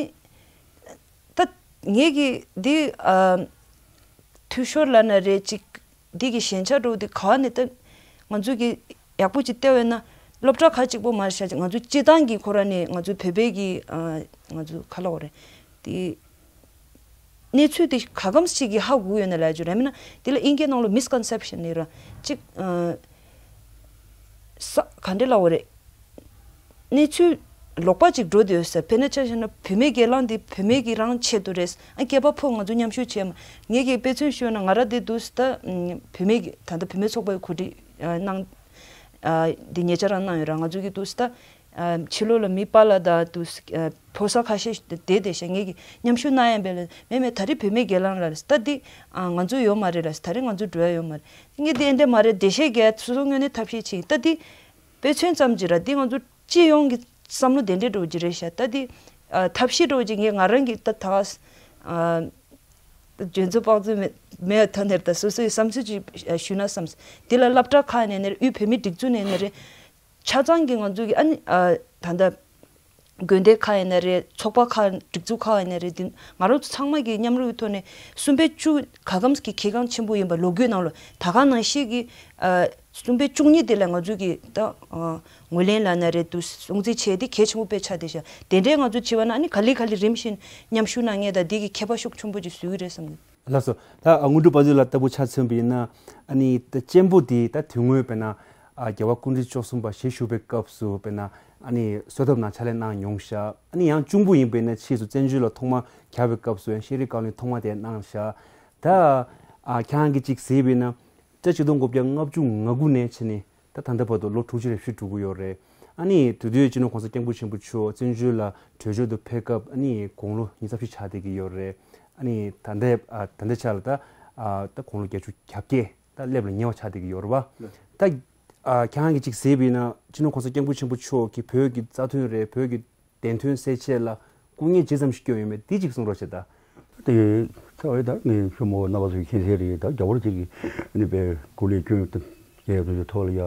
ད་ངེད་ཀྱི་འདི་ཨ་འཐུས་ཤོར་ལབ་ན་རེད། ཅིག་འདི་གི་ཞན་ཆ་འདྲ་འདི་ག་བ་ནས་ད་ང་ཚོ་གི་ཡག་པོ་ཅིག་བལྟས་པས་ན། སློབ་གྲྭ་ཁག་གཅིག་པོ་མ་བཞག་ཅིག་ང་ཚོ་སྤྱིར་བཏང་གི་ཁོ་ར་ནས་ང་ཚོ་བོད་པའི་གི་ཨ་ང་ཚོ་ག་ལབ་དགོས་རེད། དེ་གནས་ཚུལ་དེ་ག་གམ་ཞིག་གི་ཧ་གོ་ཡོད་ན་ལབ་རྒྱུ་རེད། མིན་ན་དེ་ལ་དབྱིན་སྐད་ནང་ལ་མིས་ཀོན་སེབ་ཤན་ནི་ར་ཅིག་ཨ་ས་ག་འདྲ་ལབ་དགོས་རེད། གནས་ཚུལ་ལོག་པ་ཅིག་འགྲོ་བསྡད་ཡོད་ས། དཔེར་ན་ཆ་བཞག་ན་བུད་མེད་སྒེར་ལངས་དེ་བུད་མེད་ཀྱི་རང་ཆེད་དུ་རེད། ཨ་སྐྱེས་པ་ཕོ་ང་ཚོ་མཉམ་ཞུགས་བྱས་མ། ངེད་ཀྱིས་དཔེ་མཚོན་ཞུས་ན་ང་རང་དེ་དུས་ད་བུད་མེད་ཀྱི་ད་ལྟ་བུད་མེད་ཚོགས་པའི་གོ་སྒྲིག་ཨ་གནང་ཨ་འདི་ཉེ་ཆར་རང་གནང་ཡོད་ར། ང་ཚོ་གི་དུས་ད་ཨ་ཕྱི་ལོགས་ལ་མི་པཱ་ལགས་དང་དུས་ཨ་ཕོ་གསར་ཁ་ཤས་ཤིག་བསྡད་བསྡད་ཤག་ངེད་ཀྱིས་མཉམ་ཞུགས་གནང་ཡ་འབད་ལ་མེད་མེད། ད་རེས་བུད་མེད་སྒེར་ལངས་ལ་རེད། ད་འདི་ཨ་ང་ཚོ་ཡོད་མ་རེད་ལ། ད་རེས་ང་ཚོ་འགྲོ་ཡ་ཡོད་མ་རེད། ངས་འདི་འདྲ་མ་རེད། འགྲེལ་བཤད་རྒྱག་སོ་སོ་ངོས་ནས་ཐབས་ཤེས་བྱེད། ད་འདི་དཔེ་མཚོན་ཙམ་ཅིག་ར། འདི་ང་ཚོ་སྤྱི་ཡོངས་ཀྱི་བསམ་བློ་དེ་འདྲའི་འགྲོ་གི་རེད་ཤག་ད་འདི་ཨ་ཐབས་ཤེས་འགྲོ་གི་ངས་ང་རང་གི་ད་ད་ཨ་འཇོན་ཚོད་དཔག་ཚོད་མེད་མེད་ཐ་ནེར་ད་སོ་སོའི་བསམ་ཚུལ་ཅིག་ཞུས་ན་བསམ། འདི་ལ་སློབ་གྲྭ་ཁག་ནས་ནས་དབུས་བོད་མིའི་སྒྲིག་འཛུགས་ནས་ནས་རེད། ཆ་ཚང་གི་ང་ཚོ་གི་ཨ་ནི་ཨ་ད་ལྟ་དགོན་སྡེ་ཁག་ཡིན་ན་རེད། ཚོགས་པ་ཁག་སྒྲིག་འཛུགས་ཁག་ཡིན་ན་རེད། འདི་ང་རང་ཚོ་ཚང་མ་གི་མཉམ་རུབ་ཀྱི་ཐོག་ནས་གསུམ་པའི་བཅུ་ག་གམ་གྱི་གལ་འགངས་ཆེན་པོ་ཡིན་པ་ལོ་རྒྱུས་ནང་ལ་ད་ག་ནང་བཞིན་གྱི་ཨ་གསུམ་པའི་བཅུ་གཉིས་དེ་ལ་ང་ཚོ་གི་ད་ཨ་ངོས་ལེན་ལབ་ན་རེད། དུ་སྲུང་བརྩི་བྱས་ཏེ་གལ་ཆེན་པོ་དཔེ་ཆགས་བསྡད་ཤག་དེ་འདྲའི་ང་ཚོ་བྱེད་པ་ན་ཨ་ནི་ག་ལེ་ག་ལེ་རིམ་བཞིན་མཉམ་ཞུགས་གནང་མཁན་དང་འདི་གི་ཁྱད་པར་ཤུགས་ཆེན་པོ་ཅིག་བཟོ་གི་རེད་བསམ་གི། ལགས་སོ། ད་དངོས་གྲུབ་དཔལ་འཛོམས་ལགས་ལྟ་བུ་ཆ་མཚོན་པ་ཡིན་ན། ཨ་ནི་ད་གཅེན་པོ་དེ་ད་དུས་སྔོན་དཔེར་ན་ཨ་རྒྱལ་བ་སྐུ་ཕྲེང་བཅུ་གསུམ་པ་ཞལ་བཞུགས་པའི་སྐབས་སུ་དཔེར་ན་ཨ་ནི་གསོལ་ཐབ་ནང་ཕྱག་ལས་གནང་མྱོང་ཤག་ཨ་ནི་ཡང་གཅུང་པོ་ཡིན་པ་ཡིན་ན་ཕྱིས་སུ་བཙན་བྱོལ་ལ་ཐོག་མ་གྱར་བའི་སྐབས་སུ་ཡང་ཤེས་རིག་བཀའ་བློན་ཐོག་མ་དེ་གནང་ཤག་ད་ཨ་ཁྱེད་རང་གིས་ཅིག་གཟིགས་པ་ཡིན་ན། ད་ཆིག་སྟོང་དགུ་བརྒྱ་ལྔ་བཅུ་ང་དགུ་ནས་བྱས་ནས་ད་ད་ལྟ་བར་དུ་ལོ་དྲུག་ཅུ་རེ་བཞི་འགྲོ་གི་ཡོད་རེད། ཨ་ནི་དེ་དུས་སྤྱི་ནོར་༸གོང་ས་༸སྐྱབས་མགོན་ཆེན་པོ་མཆོག་བཙན་བྱོལ་ལ་བྲོས་བྱོལ་དུ་ཕེབས་སྐབས་ཨ་ནི་དགུང་ལོ་ཉི་ཤུ་རྩ་བཞི་ཆགས་བསྡད་ཀྱི་ཡོད་རེད། ཨ་ནི་ད་ལྟའི་ཨ་ད་ལྟའི་ཆ་ལ་ད་ཨ་ད་དགུང་ལོ་བརྒྱད་ཅུ་གྱ་བརྒྱད་ད་སླེབས་ལ་ཉེ་བ་ཆགས་བསྡད་ཀྱི་ཡོད་རེད་བ། ད་ཨ་ཁྱེད་རང་གིས་ཅིག་གཟིགས་པ་ཡིན་ན་སྤྱི་ནོར་༸གོང་ས་༸སྐྱབས་མགོན་ཆེན་པོ་མཆོག་གིས་བོད་ཀྱི་རྩ་དོན་རེད། བོད་ཀྱི་བདེན་དོན་གསལ་བྱེད་ལ་སྐུ་ངལ་ཇི་ཙམ་ཞིག་བསྐྱོན་ཡོད་མེད་འདི་གཅིག་གསུང་རོགས་བྱེད་ད། དེ་ཚ་བའི་ད་ངས་ཤོ་མོ་རྣམ་པ་ཚོས་མཁྱེན་གསལ་རེད། ད་རྒྱ་བོར་གཅིག་གིས་ཨ་ནི་པའི་སྐུ་ལས་བསྐྱོན་ཡོད་དེ་ཚོའི་ཐོག་ལ་ཡ་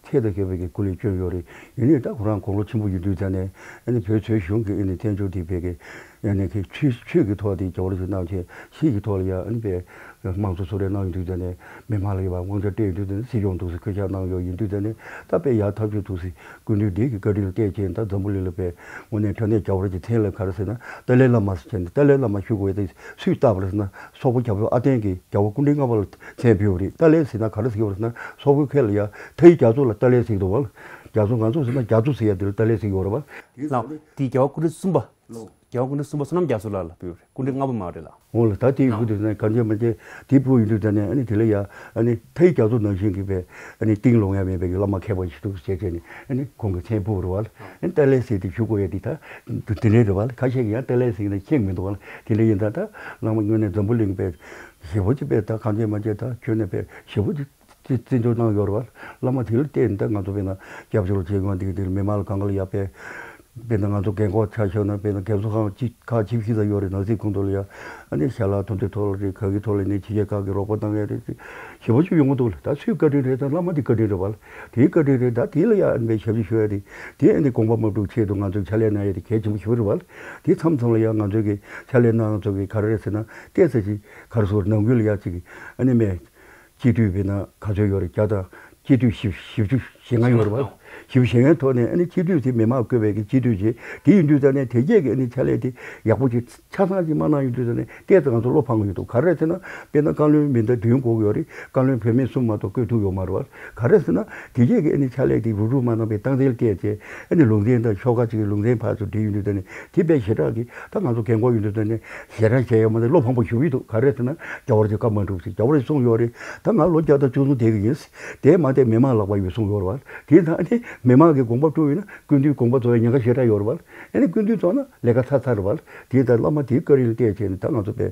ཚད་དང་ཁྱད་པར་གྱི་སྐུ་ལས་བསྐྱོན་ཡོད་རེད། ཡིན་ནའི་ད་ཁོ་རང་དགུང་ལོ་ཆེན་པོ་ཡིན་དུས་ད་ནས་ཨ་ནི་བོད་བཙན་བྱོལ་གཞུང་གི་ཨ་ནི་བཙན་བྱོལ་དེ་བས་ཀྱི་ཨ་ནི་ཁྱེད་ཆོས་ཆོས་ཀྱི་ཐོག་དེ་རྒྱ་བོར་ཞིག་གནང་བྱས་ཕྱིའི་གི་ཐོག་ལ་ཡ་ཨ་ནི་པའི་དམངས་གཙོ་གསོལ་རས་གནང་ཡོད་དུས་ད་ནས་མི་མང་ལ་ཡ་བ་དབང་ཆ་སྤྲད་ཡོད་དུས་ད་ནས་སྲིད་སྐྱོང་འདུག་སེ་སྐུ་ཕྱག་གནང་ཡོད་ཡིན་དུས་ད་ནས་ད་དཔེ་ཡ་ཐབས་ཇུས་འདུག་སེ། སྐུ་མདུན་འདི་གི་བཀའ་དྲིན་ལ་བརྟེན་བྱས་ད་འཛམ་བུ་གླིང་ལ་པའི་དངོས་གནས་དྲང་གནས་རྒྱ་བོ་ར་གྱི་མཚན་ལ་ག་རེ་ཟེར་ན་ཏཱ་ལའི་བླ་མ་ཟེར་བྱས་ནས་ཏཱ་ལའི་བླ་མ་ཞུ་དགོས་ཡ་དེ་སུས་བཏགས་པ་རེད་ཟེར་ན་སོག་པོ་རྒྱལ་པོ་ཨ་ཏན་གྱིས་རྒྱལ་བ་སྐུ་ཕྲེང་ལྔ་པ་ལ་མཚན་ཕུལ་བ་རེད། ཏཱ་ལའི་ཟེར་ན་ག་རེ་ཟེར་གྱི་ཡོད་རེད་ཟེར་ན་སོག་པོའི་ཁ་ལ་ཡ་ཐའི་རྒྱ་མཚོ་ལ་ཏཱ་ལའི་ཟེར་གྱི་འདུག་བ། རྒྱ་མཚོ་ང་ཚོ་ཟེར་ན་རྒྱ་མཚོ་ཟེར་ཡ་དེ་ལ་ཏཱ་ལའི་ཟེར་གྱི་ཡོད་རེད་བ། ལགས་དེ་རྒྱལ་བ་སྐུ་ཕྲེང་གསུམ་པ། རྒྱལ་བ་སྐུ་ཕྲེང་གསུམ་པ་བསོད་ནམས་རྒྱ་མཚོ་ལགས་ལ་ཕུལ་བ་རེད། སྐུ་ཕྲེང་ལྔ་པ་མ་རེད་ལགས། འོ་ལགས། ད་དེ་ཡོང་དུས་ཙང་གང་བྱས་མ་བྱས་དེ་ཕུལ་ཡོང་དུས་ཙང་ནས་ཨ་ནི་དེ་ལ་ཡ་ཨ་ནི་མཐའི་རྒྱ་མཚོ་ནང་བཞིན་གྱི་པའི་ཨ་ནི་གཏིང་ལོང་ཡ་མེད་པའི་གི་བླ་མ་མཁས་པ་ཞིག་འདུག་ཟེར་བྱས་ནས་ཨ་ནི་ཁོང་གི་མཚན་ཕུལ་བ་རེད་བ་ལགས། ཨ་ནི་ཏཱ་ལའི་ཟེར་དེ་ཞུ་དགོས་ཡ་དེ་ད་དེ་འདྲའི་རེད་བ་ལགས། ཁ་ཤས་ཀྱིས་ཡང་ཏཱ་ལའི་ཟེར་གྱི་ན་ཤེས་མི་འདུག་བ་ལགས། དེ་འདྲ་ཡིན་ཙང་ད་བླ་མ་དངོས་གནས་འཛམ་བུ་གླིང་པའི་ཞེ་པོ་ཅིག་པའི་ད་གང་བྱས་མ་བྱས་ད་ཁྱོན་ནས་པའི་ཞེ་པོ་ཅིག་བརྩི་བརྩི་འཇོག་གནང་ཡོད་རེད་བ། བླ་མ་དེ་ལ་བལྟས་ནས་ད་ང་ཚོ་དཔེར་ན་སྐྱབས་བཅོལ་བྱེད་སྒང་འདི་གི་འདིར་མི་མང་ལ་གང་ག་ལ་ཡག་པའི་དཔེར་ན་ང་ཚོ་རྒན་གོག་ཆ་བཞག་ན་དཔེར་ན་རྒན་གསོ་ཁང་གཅིག་ཁག་གཅིག་བཞི་ཙམ་ཡོད་རེད། ནང་སྲིད་ཁོངས་གཏོགས་ལ་ཡ་ཨ་ནི་ཞལ་ལག་ཐོན་དུས་ཐོག་ལ་རེད། ག་གི་ཐོག་ལ་ནི་ཕྱི་རྒྱལ་ཁག་གི་རོགས་པ་གནང་ཡ་རེད། ཞེ་པོ་ཅིག་ཡོང་གི་འདུག་ལ། ད་སུའི་བཀའ་དྲིན་རེད་ད་བླ་མ་དེ་བཀའ་དྲིན་རེད་བ་ལ། དེའི་བཀའ་དྲིན་རེད། ད་དེ་ལ་ཡ་ཨ་ནི་ཞབས་ཕྱི་ཞུ་ཡ་རེད། དེ་ཨ་ནི་དགོངས་པ་མ་འགྲུབ་ཆེད་དུ་ང་ཚོས་ཕྱག་ལས་གནང་ཡ་དེ་གལ་ཆེན་པོ་ཞེ་པོ་རེད་བ་ལ། དེ་མཚམས་མཚམས་ལ་ཡ་ང་ཚོས་ཀྱི་ཕྱག་ལས་གནང་ཚོ་གི་ག་རེ་རེད་ཟེར་ན་ཏོག་ཙམ་ཅིག་ག་རེ་ཟེར་ནང་ཁུལ་ལ་ཡ་ཅིག་ཨ་ནི་མེད། སྤྱི་འཐུས་དཔེར་ན་ག་ཚོད་ཡོད་རེད་བརྒྱ་དང་སྤྱི་འཐུས་བཞི་བཅུ་ཞེ་ལྔ་ཡོད་རེད་བ། བཞི་བཅུ་ཞེ་ལྔའི་ཐོག་ནས་ཨ་ནི་སྤྱི་འཐུས་དེ་མི་མང་བསྐོས་པའི་གི་སྤྱི་འཐུས་ཅིག་དེ་ཡིན་དུས་ད་ནས་དེ་རྗེས་ཀྱི་ཨ་ནི་ཕྱག་ལས་དེ་ཡག་པོ་ཅིག་ཆ་ཚང་ཅིག་མ་གནང་ཡོང་དུས་ད་ནས་ཏོག་ཙམ་ང་ཚོ་བློ་ཕམ་གི་ཡོད་འདུག་ག་རེ་ཟེར་ན་དཔེར་ན་བཀའ་བློན་མི་འདི་བདུན་དགོས་ཀྱི་ཡོད་རེད། བཀའ་བློན་བུད་མེད་གསུམ་མ་གཏོགས་བསྐོས་ཐུབ་ཡོད་མ་རེད་བ། ག་རེ་ཟེར་ན་དེ་རྗེས་ཀྱི་ཨ་ནི་ཕྱག་ལས་དེ་རུབ་རུབ་མ་གནང་བའི་སྟངས་འཛིན་བལྟས་ཚེ་ཨ་ནི་ལུང་ཚན་དང་ཤོག་ཁག་ཅིག་གི་ལུང་ཚན་ཕར་ཚུར་སྒྲིལ་ཡོང་དུས་ད་ནས་དེ་དཔེ་ཞེ་དྲག་གི་ད་ང་ཚོ་རྒན་གོག་ཡོང་དུས་ད་ནས་ཞེ་དྲག་བྱས་ཡོད་མ་རེད། བློ་ཕམ་པོ་ཞེ་པོ་ཡོད་འདུག་ག་རེ་ཟེར་ན་རྒྱལ་བ་རིན་པོ་ཆེ་བཀའ་མ་གྲུབ་ཟེར་རྒྱལ་བ་རིན་པོ་ཆེ་གསུངས་ཡོད་རེད། ད་ང་ལོ་བརྒྱ་དང་བཅུ་གསུམ་དེ་གི་ཡིན། དེ་མ་དེ་མི་མང་ལག་པ་ཡོད་གསུངས་ཡོད་རེད་བ། དེ་ད་ཨ་ནི་མི་མང་གི་དགོངས་པ་སྤྲོ་ཡོད་ན་སྐུ་མདུན་དགོངས་པ་རྫོགས་ཡ་ཉེན་ཁ་ཞེ་དྲག་ཡོད་རེད་བ། ཨ་ནི་སྐུ་མདུན་རྫོགས་ན་ལས་ཀ་ཚར་ཚར་རེད་བ། དེ་ལྟར་བླ་མ་དེའི་བཀའ་དྲིན་ལ་བརྟེན་བྱས་ནས་ད་ང་ཚོ་པའི་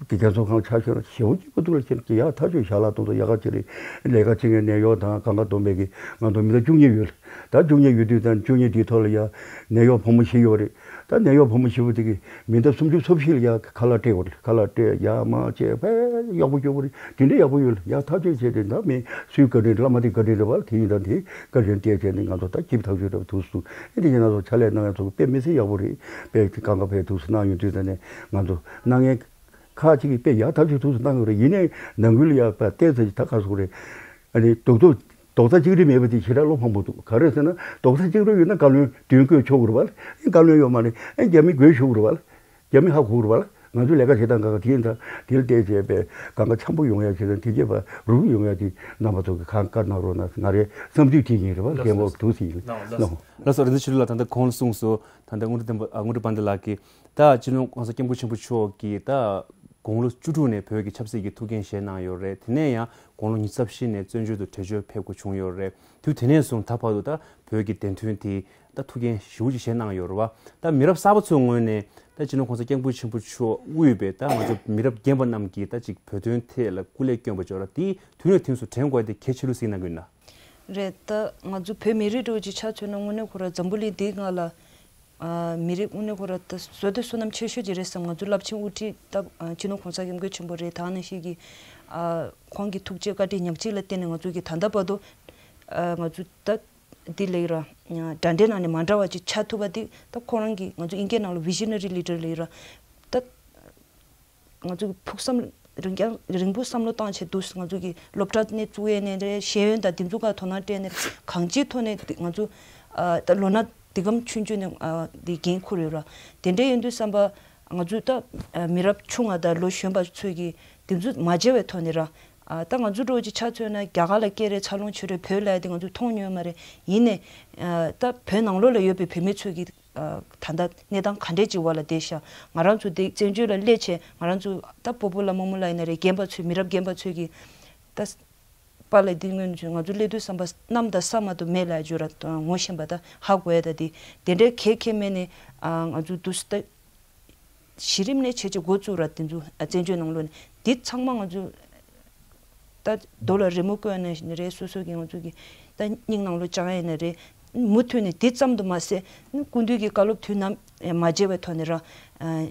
རྒན་གསོ་ཁང་ཆ་ཤོར་ཞེ་པོ་གཅིག་པ་འདུག་ལ་ཁྱེད་ཀྱི་ཡག་ཐག་ཆོད་ཞལ་ལག་གཏོང་ཚོ་ཡག་ག་ཅི་རེད། ལས་ཀ་བྱེད་མཁན་ནད་གཡོག་དང་གང་ག་བསྡོམས་པའི་གི་ང་ཚོ་མི་ལ་བཅུ་གཉིས་ཡོད། ད་བཅུ་གཉིས་ཡོད་དུས་ད་བཅུ་གཉིས་དེའི་ཐོག་ལ་ཡ་ནད་གཡོག་ཕོ་མོ་བཞི་ཡོད་རེད། ད་ནད་གཡོག་ཕོ་མོ་བཞི་པོ་དེ་གི་མི་ཟླ་སུམ་ཅུ་སོ་བཞི་ལ་ཡ་ཁ་ལག་སྤྲད་དགོས་རེད། ཁ་ལག་སྤྲད་ཡ་མ་བྱས་པས་ཡག་པོ་སྐྱོ་པོ་རེད། དེ་འདྲ་ཡག་པོ་ཡོད་ལ་ཡ་ཐག་ཆོད་བྱས་ཏེ་ད་མི་སུའི་བཀའ་དྲིན་བླ་མ་དེ་བཀའ་དྲིན་རེད་བ། དེ་ཡིན་ད་དེ་བཀའ་དྲིན་བལྟས་བྱས་ནས་ང་ཚོ་ད་སྐྱིད་ཐག་ཆོད་རེད་བ། ཐུགས་སུ་ཨེ་དེ་ཡིན་ན་ཚོ་ཕྱག་ལས་གནང་ཡ་ཚོ་དཔེ་མི་སྲིད་ཡག་པོ་རེད། དཔེ་གང་ག་ཕེ་ཐུགས་སུ་གནང་ཡོང་དུས་ད་ནས་ང་ཚོ་གནང་མཁན་ཁག་ཅིག་གིས་དཔེ་ཡག་ཐག་ཆོད་ཐུགས་སུ་གནང་ཡོད་རེད། ཡིན་ནའི་ནང་ཁུལ་ལ་ཡ་པ་བལྟས་ཚེ་ད་ག་སོག་རེད། ཨ་ནི་རྡོག་རྡོག་རྡོག་རྩ་གཅིག་སྒྲིལ་མེད་པ་དེ་ཞེ་དྲག་བློ་ཕམ་པོ་འདུག་ག་རེ་ཟེར་ན་རྡོག་རྩ་གཅིག་སྒྲིལ་ཡོད་ན་བཀའ་བློན་བདུན་བསྐོས་ཆོག་གི་རེད་བ། ཨེ་བཀའ་བློན་ཡོད་མ་རེད། ཨེ་རྒྱ་མི་དགོས་ཞུ་གི་རེད་བ། རྒྱ་མི་ཧ་གོ་གི་རེད་བ། ང་ཚོའི་ལས་ཀ་བྱེད་སྟངས་གང་ག་དེ་ཡིན་ད་དེ་ལ་བལྟས་བྱས་པའི་གང་ག་འཆམ་པོ་ཡོང་ཡ་བྱེད་སྟངས་དེ་རྗེས་པ་རུ་རུ་ཡོང་ཡ་དེ་རྣམ་པ་ཚོ་གི་གང་བཀའ་གནང་རོགས་གནང་། ང་རའི་བསམ་ཚུལ་དེ་ཡིན་རེད་བ། རྒན་པོ་འདུག་སེ་ཡིན་ལགས། ལགས་སོ། རིན་ཆེན་ཆོས་ལགས་ད་ལྟ་གོང་ལ་གསུངས་སོ། ད་ལྟ་དངོས་གྲུབ་བསྟན་པ་ཨ་དངོས་གྲུབ་དཔལ་ལྡན་ལགས་ཀྱིས་ད་སྤྱི་ནོར་༸གོང་ས་༸སྐྱབས་མགོན་ཆེན་པོ་མཆོག་གིས་ད་དགུང་ལོ་བཅུ་དྲུག་ནས་བོད་ཀྱི་ཆབ་སྲིད་ཀྱི་ཐུགས་འགན་བཞེས་གནང་ཡོད་རེད། དེ་ནས་ཡང་དགུང་ལོ་ཉི་ཤུ་རྩ་བཞི་ནས་བཙན་བྱོལ་དུ་བྲོས་བྱོལ་ཕེབས་དགོས་བྱུང་ཡོད་རེད། དུས་དེ་ནས་བཟུང་ད་བར་དུ་ད་བོད་ཀྱི་བདེན་དོན་དེ་ད་ཐུགས་འགན་ཞེ་པོ་ཅིག་བཞེས་གནང་ཡོད་རེད་བ། ད་མི་རབས་གསར་པ་ཚོའི་ངོས་ནས་ད་སྤྱི་ནོར་༸གོང་ས་༸སྐྱབས་མགོན་ཆེན་པོ་མཆོག་དབུས་པའི་ད་ང་ཚོ་མི་རབས་རྒན་པ་རྣམས་ཀྱིས་ད་ཅིག་བོད་དོན་ཐད་ལ་སྐུ་ལས་བསྐྱོན་པ་ཅིག་ཡོད་རེད། དེ་དུས་ནས་དུས་སུ་དྲན་དགོས་དེ་གལ་ཆེ་ལུགས་ཟིན་གནང་གི་ཡོད་ན། རེད། ད་ང་ཚོ་བོད་མི་རིགས་འདྲ་བོ་ཅིག་ཆ་མཚོན་ན་དངོས་གནས་ཁོ་ར་འཛམ་བུ་གླིང་འདིའི་སྒང་ལ། ཨ། མི་རིགས་དངོས་གནས་ཁོ་ར་ད་བཟོ་དེ་བསོད་ནམས་ཆེ་ཤོས་ཅིག་རེད་བསམ། ང་ཚོ་རླབས་ཆེན་དབུ་ཁྲིད་ད་ཨ་སྤྱི་ནོར་༸གོང་ས་༸སྐྱབས་མགོན་ཆེན་པོ་རེད། ད་ནང་བཞིན་གྱི་ཨ་ཁོང་གི་ཐུགས་རྗེ་བཀའ་དྲིན་ཉག་གཅིག་ལ་བརྟེན་ནས་ང་ཚོ་གི་ད་ལྟ་བར་དུ་ཨ་ང་ཚོ་ད་འདི་ལབ་ཀྱི་ར་འདྲ་འདྲའི་ནང་ནས་མ་འདྲ་བ་ཅིག་ཆགས་ཐུབ་པ་འདི་ད་ཁོ་རང་གི་ང་ཚོ་ཨིན་སྐད་ནང་ལ་visionary leader ལབ་ཀྱི་ར་ད། ང་ཚོ་གི་ཕུགས་བསམ་རིང་རྐྱང་རིང་པོ་བསམ་བློ་བཏང་བྱས་འདུག་ང་ཚོ་གི་སློབ་གྲྭ་ནས་བཙུགས་ཡས་ནས་རེད། ཤེས་ཡོན་དང་འདི་ཚོ་ག་དོ་སྣང་སྤྲད་ནས་གང་ཅིའི་ཐོག་ནས་ང་ཚོ་ཨ་ད་ལོ་ན་འདི་གམ་ཆུང་ཆུང་ནས་ཨ་འདི་འགན་འཁུར་ཡོད་ར། དེ་འདྲ་ཡིན་དུས་ཙམ་པ་ང་ཚོ་ད་ཨ་མི་རབས་ཆུང་བ་དང་ལོ་གཞོན་པ་ཚོས་ཀྱི་འདི་ཚོ་མ་བརྗེད་པའི་ཐོག་ནས་ར། ཨ་ད་ང་ཚོ་འདྲ་བོ་ཅིག་ཆ་མཚོན་ན་རྒྱ་གར་ལ་སྐད་རེད། འཚར་ལོངས་བྱུང་རེད། བོད་ལ་ཡ་དེ་ང་ཚོ་མཐོང་མྱོང་མ་རེད། ཡིན་ནའི་ཨ་ད་བོད་ནང་ལོགས་ལ་ཡོད་པའི་བོད་མི་ཚོས་ཀྱི་ཨ་ད་ལྟ་གནས་སྟངས་ག་འདྲས་ཅིག་འོག་ལ་བསྡད་ཤག་ང་རང་ཚོ་འདི་བཙན་བྱོལ་ལ་སླེབས་བྱས་ང་རང་ཚོ་ད་སྤོ་བོ་ལགས་རྨོ་མོ་ལགས་ཡིན་ན་རེད། རྒན་པ་ཚོས་མི་རབས་རྒན་པ་ཚོས་ཀྱི་ད་པཱ་ལགས་འདི་སྔོན་ཚོས་ང་ཚོ་སླེབས་དུས་ཙམ་པ་གནམ་དང་ས་མ་གཏོགས་མེད་ལབ་རྒྱུ་ར་ངོ་ཤེས་པ་ད་ཧ་གོ་ཡ། ད་འདི་དེ་འདྲའི་གལ་ཁེ་མེད་ནས་ཨ་ང་ཚོ་འདུག་སེ་ད་གཞི་རིམ་ནས་བྱས་བྱས་འགོ་བཙུགས་ར། དེ་ཚོ་ཨ་བཙན་བྱོལ་ནང་ལོགས་ནས་འདི་ཚང་མ་ང་ཚོ་ད་རྡོ་ལ་རི་མོ་བརྐོས་ནས་རེད། སོ་སོ་གི་ང་ཚོ་གི་ད་སྙིང་ནང་ལོགས་བཅངས་ཡིན་ན་རེད། མུ་མཐུད་ནས་འདི་ཙམ་དུ་མ་ཟད་སྐུ་མདུན་གྱི་བཀའ་སློབ་དུས་ནམ་ཡང་མ་བརྗེད་པའི་ཐོག་ནས་ར་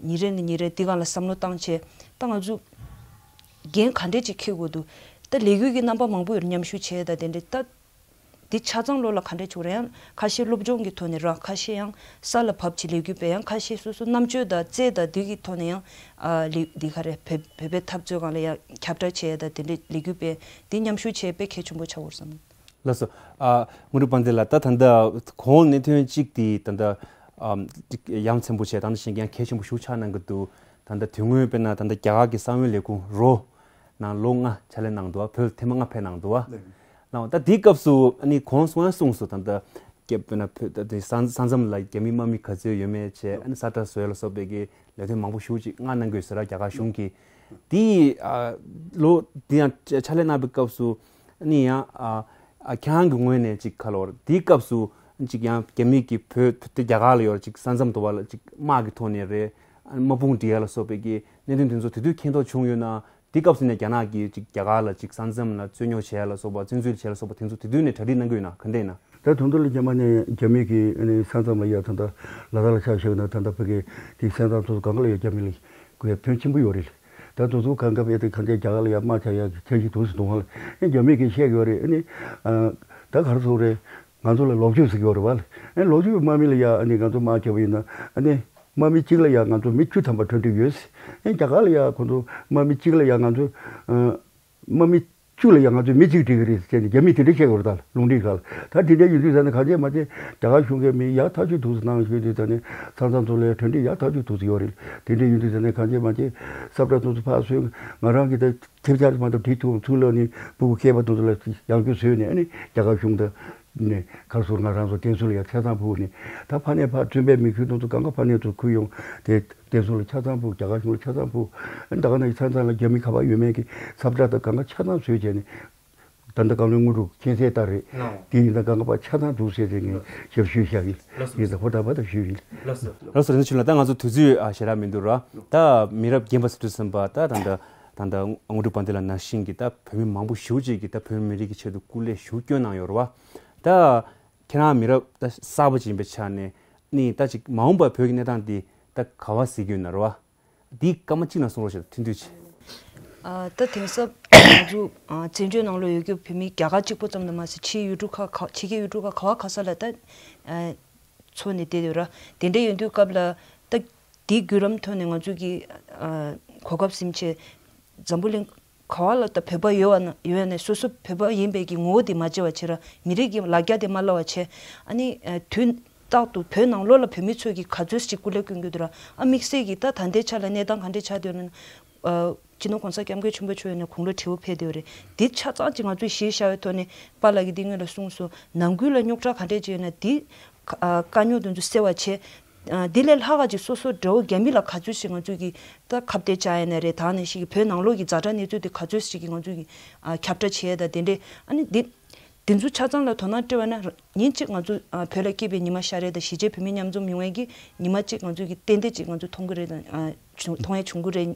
ཉིན་རེ་ནས་ཉིན་རེ་འདི་སྒང་ལ་བསམ་བློ་བཏང་བྱས་ད་ང་ཚོ་འགན་ག་འདྲས་ཅིག་འཁྱེར་དགོས་འདུག་ད་ལས་འགུལ་གྱི་རྣམ་པ་མང་པོ་ཡོད་རེད། མཉམ་ཞུགས་བྱས་ད་དེ་འདྲས་ད་འདི་ཆ་ཚང་ལོ་ལ་ག་འདྲས་བྱུང་རེད། ཡང་ཁ་ཤས་སློབ་སྦྱོང་གི་ཐོག་ནས་ར་ཁ་ཤས་ཡང་ས་ལ་བབས་བྱས་ལས་འགུལ་སྤེལ། ཡང་ཁ་ཤས་སོ་སོ་རྣམ་དཔྱོད་དང་རྩལ་དང་འདི་གི་ཐོག་ནས་ཡང་ཨ་ལས་འདི་ག་རེ་བོད་བོད་པའི་འཐབ་རྩོད་སྒང་ལ་ཡང་ཁྱབ་བསྒྲགས་བྱས་ད་དེ་འདྲས་ལས་འགུལ་སྤེལ། འདི་མཉམ་ཞུགས་བྱས་དཔེ་གལ་ཆེན་པོ་ཆགས་ཡོད་བསམ། ལགས་སོ། ཨ་དངོས་གྲུབ་དཔལ་ལྡན་ལགས་ད་ད་ལྟ་གོང་གནད་དོན་གཅིག་དེ་ད་ལྟ་ཨམ་ཡ་མཚན་པོ་བྱས་ད་ནང་བཞིན་ཡང་གལ་ཆེན་པོ་ཞིག་ཆགས་གནང་གི་འདུག་ད་ལྟ་དོན་དངོས་དཔེར་ན་ད་ལྟ་རྒྱ་གར་གྱི་གསང་བའི་ལས་ཁུངས་རོ་ནང་ལོ་ལྔ་ཕྱག་ལས་གནང་འདུག་བ། བོད་ཐེངས་མ་ལྔ་ཕེབས་གནང་འདུག་བ། ལགས། ལགས་ད་དེའི་སྐབས་སུ་ཨ་ནི་གོང་སོང་ཡང་གསུངས་སོང་། ད་ལྟ་ སྐྱབས་དཔེར་ན་བོད་ད་དེ་ས་ས་མཚམས་ལ་རྒྱ་མི་དམག་མི་ག་ཚོད་ཡོད་མེད་བྱས། ཨ་ནི་ས་ཁྲ་བཟོ་ཡ་ལ་སོགས་པའི་གི་ལས་དོན་མང་པོ་ཞེ་པོ་ཅིག་མངགས་གནང་གི་ཡོད་ཟེར་ར། རྒྱ་གར་གཞུང་གིས་དེ་ཨ་ལོ་དེ་ཡང་ཕྱག་ལས་གནང་བའི་སྐབས་སུ་ཨ་ནི་ཡང་ཨ་ཨ་ཁྱེད་རང་གི་ངོས་ནས་ཅིག་ག་ལབ་དགོས་རེད། དེའི་སྐབས་སུ་ཅིག་ཡང་རྒྱ་མི་གིས་བོད་དེ་རྒྱ་གར་ལ་ཡོད་ར་ཅིག་ས་མཚམས་དུ་བ་ལ་ཅིག་དམག་གི་ཐོག་ནས་རེད། དམག་དཔུང་སྒྲིག་ཡ་ལ་སོགས་པའི་གི་གནད་དོན་དེ་ཚོ་དེ་དུས་མཁྱེན་རྟོགས་བྱུང་ཡོད་ན། དེ་སྐབས་སུ་ནས་རྒྱ་ནག་གིས་ཅིག་རྒྱ་གར་ལ་ཅིག་ས་མཚམས་ལ་རྩོད་རྙོག་བྱས་ལ་སོགས་པ་བཙན་འཛུལ་བྱས་ལ་སོགས་པ་དེ་ཚོ་དེ་དུས་ནས་གྲ་སྒྲིག་གནང་གི་ཡོད་ན་ག་འདྲ་ཡིན་ན། ད་དོན་དུ་ལ་རྒྱ་མ་ནས་རྒྱ་མི་གིས་ཨ་ནི་ས་མཚམས་ལ་ཡ་ད་ལྟ་ལ་དྭགས་ལ་ཆ་བཞག་ན་ད་ལྟ་བོད་ཀྱི་དེ་ས་མཚམས་ཚོ་གང་ག་ལ་ཡ་རྒྱ་མི་ལ་དགོས་ཕོན་ཆེན་པོ་ཡོད་རེད། ད་དུང་ཚོ་གང་ག་བས་དེ་གང་ཅི་རྒྱ་གར་ལ་ཡ་དམག་རྒྱག་ཡ་གི་འཆར་གཞི་འདུག་ཟེར་འདུག་ཧ་ལ་ཨ་རྒྱ་མི་གིས་བཤད་ཡོད་རེད། ཨ་ནི་ད་ག་རེ་ཟེར་རེད། ང་ཚོ་ལ་ལོག་སྤྱོད་ཟེར་གྱི་ཡོད་རེད་བ། ཨ་ནི་ལོག་སྤྱོད་དམག་མི་ལ་ཡ་ཨ་ནི་ང་ཚོ་དམག་རྒྱབ་པ་ཡིན་ན་ཨ་ནི་དམག་མི་གཅིག་ལ་ཡ་ང་ཚོ་མི་བཅུ་ཐམ་པ་གྲ་སྒྲིག་ཡོད། ཨ་ནི་རྒྱ་གར་ལ་ཡ་ཁོ་ཚོ་དམག་མི་གཅིག་ལ་ཡ་ང་ཚོ་ཨ། དམག་མི་བཅུ་ལ་ཡང་ང་ཚོས་མི་གཅིག་སྒྲིག་གི་རེད་ཟེར་ནས་རྒྱ་མིས་དེ་འདྲ་བཤད་ཡོད་རེད། ད་རླུང་འཕྲིན་ཁག་ལ་ད་དེ་འདྲ་ཡིན་དུས་ཟེར་ན་གང་བྱས་མ་བྱས་རྒྱ་གར་གཞུང་གིས་མི་ཡག་ཐག་ཆོད་འདུག་ཟེར་གནང་ཞུས་དུས་ད་ནི་ས་མཚམས་ཚོ་ལ་གྲ་སྒྲིག་ཡག་ཐག་ཆོད་འདུག་ཟེར་ཡོད་རེད། དེ་འདྲ་ཡིན་དུས་ཟེར་ན་གང་བྱས་མ་བྱས་ས་བཀྲ་ཚོ་ཚོ་ཕར་སོན་ང་རང་གིས་ད་ཐེབས་ཆག་མ་གཏོགས་བྲིས་ཐུབ་ཚུར་ལ་ནི་སྤུ་གུ་སྐྱེས་པ་དེ་ཚོ་ལ་ཡང་བསྐྱར་བཟོས་ནས་ཨ་ནི་རྒྱ་གར་གཞུང་དང་ནས་ག་རེ་ཟེར་ང་རང་ཚོ་བསྟན་སྲུང་ལ་ཡང་ཆ་ཚང་ཕུལ་ནས་ད་ཕ་ནས་ཕར་བཙོན་པའི་མི་ཁྱོད་དེ་ཚོ་གང་ག་ཕ་ནས་ཚུར་ཁུར་ཡོང་དེ་བསྟན་སྲུང་ལ་ཆ་ཚང་ཕུལ། རྒྱ་གར་གཞུང་ལ་ཆ་ཚང་ཕུལ། ཨ་ནི་ད་ག་ནང་གི་ས་མཚམས་ལ་རྒྱ་མི་ག་པར་ཡོད་མེད་ཀྱི་ཚབ་བཀྲ་དང་གང་ག་ཆ་ཚང་བཟོས་བྱས་ནས་ད་ལྟ་བཀའ་བློན་དངོས་གྲུབ་མཁྱེན་གསལ་ལྟར་རེད། ལགས། དེ་ཡིན་ན་གང་ག་པར་ཆ་ཚང་འདུག་ཟེར་ཏེ་ངས་ཞབས་ཞུ་བཞག་ཡིན། ལགས་སོ། ཡིན་ད་ཧོ་ད་པ་ད་ཞུ་ཡིན། ལགས་སོ། ལགས་སོ། རིན་ཆེན་ལགས། ད་ང་ཚོ་དུས་ཚོད་ཨ་ཞེ་དྲག་མི་འདུག་ར། ད་མི་རབས་རྒན་པ་ཟེར་དུས་ཙམ་པ་ད་ད་ད་ད་ལྟ་དངོས་གྲུབ་དཔལ་ལྡན་ལགས་ནང་བཞིན་གྱི་ད་བོད་མི་མང་པོ་ཞེ་པོ་ཅིག་གིས་ད་བོད་མི་རིགས་ཀྱི་ཆེད་དུ་སྐུ་ལས་ཞེ་པོ་བསྐྱོན་གནང་ཡོད་རེད་བ། ད་ཁྱེད་རང་མི་རབས་ད་གསར་པ་ཅིག་ཡིན་པའི་ཆ་ནས་ནི་ད་ཅིག་མ་འོངས་པར་བོད་ཀྱི་གནས་སྟངས་འདི་ད་ག་པར་གཟིགས་ཀྱི་ཡོད་ན་རེད་བ། འདི་སྐར་མ་གཅིག་ནང་གསུང་རོགས་ཞེས་ཐུང་ཐུང་ཅིག་ཨ་ད་དེང་སྐབས་ང་ཚོ་ཨ་བཙན་བྱོལ་ནང་ལ་ཡོད་རྒྱུ་བོད་མི་རྒྱ་གར་གཅིག་པོ་ཙམ་དུ་མ་ཟད་ཕྱིའི་ཡུལ་གྲུ་ཁག་ཁག་ཕྱི་རྒྱལ་ཡུལ་གྲུ་ཁག་ག་བ་ག་ས་ལ་ད་ཨ་འཚོ་ནས་བསྡད་ཡོད་ར། དེ་འདྲ་ཡོད་དུས་སྐབས་ལ་ད་དེའི་བརྒྱུད་རིམ་ཐོག་ནས་ང་ཚོ་གི་ཨ་གོ་སྐབས་ཟིན་ཆེད་འཛམ་བུ་གླིང་ག་བ་ལ་ད་བོད་པ་ཡོད་བ་ན་ཡོད་ནས་སོ་སོ་བོད་པ་ཡིན་པའི་གི་ངོ་བོ་དེ་མ་བརྗེད་པ་བྱས་ར། མི་རིགས་ཀྱི་ལ་རྒྱ་དེ་མ་བརླག་པ་བྱས། ཨ་ནི་ཨ་དུས་རྟག་ཏུ་བོད་ནང་ལོགས་ལ་བོད་མི་ཚོས་ཀྱི་ག་ཚོད་ཅིག་སྐུ་ལས་བསྐྱོན་རྒྱུ་དེ་ར། ཨ་དམིགས་བསལ་གྱི་ད་ད་ལྟའི་ཆ་ལ་གནས་སྟངས་ག་འདྲས་ཆགས་བསྡད་ཡོད་ན། ཨ་སྤྱི་ནོར་༸གོང་ས་༸སྐྱབས་མགོན་ཆེན་པོ་མཆོག་ཡིན་ན་དགུང་ལོ་བགྲེས་པོ་ཕེབས་བསྡད་ཡོད་རེད། དེ་ཆ་ཚང་ཅིག་ང་ཚོས་གཞི་བཞག་པའི་ཐོག་ནས་པཱ་ལགས་ཀྱིས་འདི་སྔོན་ལ་གསུངས་སོང་། ནང་ཁུལ་ལ་རྙོག་དྲ་ག་འདྲས་ཅིག་ཡོད་ན་དེ་ཨ་དཀའ་རྙོག་དེ་ཚོ་སེལ་བ་བྱས། ཨ་དེ་ལས་ལྷག་ག་ཅིག་སོ་སོ་འདྲ་བོ་རྒྱ་མི་ལ་ག་ཚོད་ཞིག་ང་ཚོས་ཀྱིས་ད་ཁ་གཏད་བཅག་ཡ་ན་རེད། ད་ནང་བཞིན་གྱི་བོད་ནང་ལོགས་ཀྱི་ཛ་དྲག་གནས་ཚུལ་དེ་ག་ཚོད་ཞིག་གིས་ང་ཚོས་ཀྱིས་ཨ་ཁྱབ་བསྒྲགས་བྱེད་ཡ་ད་དེ་འདྲས། ཨ་ནི་དེ་དེ་ཚོ་ཆ་ཚང་ལ་དོ་སྣང་སྤྲད་པ་ན་ཉིན་གཅིག་ང་ཚོ་ཨ་བོད་ལ་སྐྱིད་པའི་ཉི་མ་ཤར་རེད། ད་གཞིས་བྱེས་བོད་མི་མཉམ་འཛོམས་ཡོང་ཡ་གི་ཉི་མ་གཅིག་ང་ཚོས་ཀྱིས་ཏན་ཏན་ཅིག་ང་ཚོ་མཐོང་གི་རེད། ད་ཨ་བྱུང་མཐོང་ཡ་བྱུང་གི་རེད།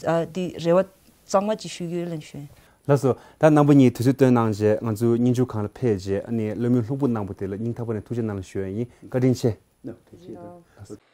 ཨ་དེ་རེ་བ་གཙང་མ་ཅིག་ཞུ་གི་ཡོད་ལབ་ཞུ། ལགས་སོ། ད་རྣམ་པ་གཉིས་དུས་ཚོད་བཏོན་གནང་རྗེས་ང་ཚོའི་སྙན་ཞུ་ཁང་ལ་ཕེབས་རྗེས་ཨ་ནི་གློག་བརྙན་ལྷུག་པོ་གནང་པ་དེ་ལ་སྙིང་ཐག་པ་ནས་ཐུགས་རྗེ་གནང་ལ་ཞུ་ཡ་ཡིན། བཀའ་དྲིན་ཆེ། ཐུགས་རྗེ་གནང་།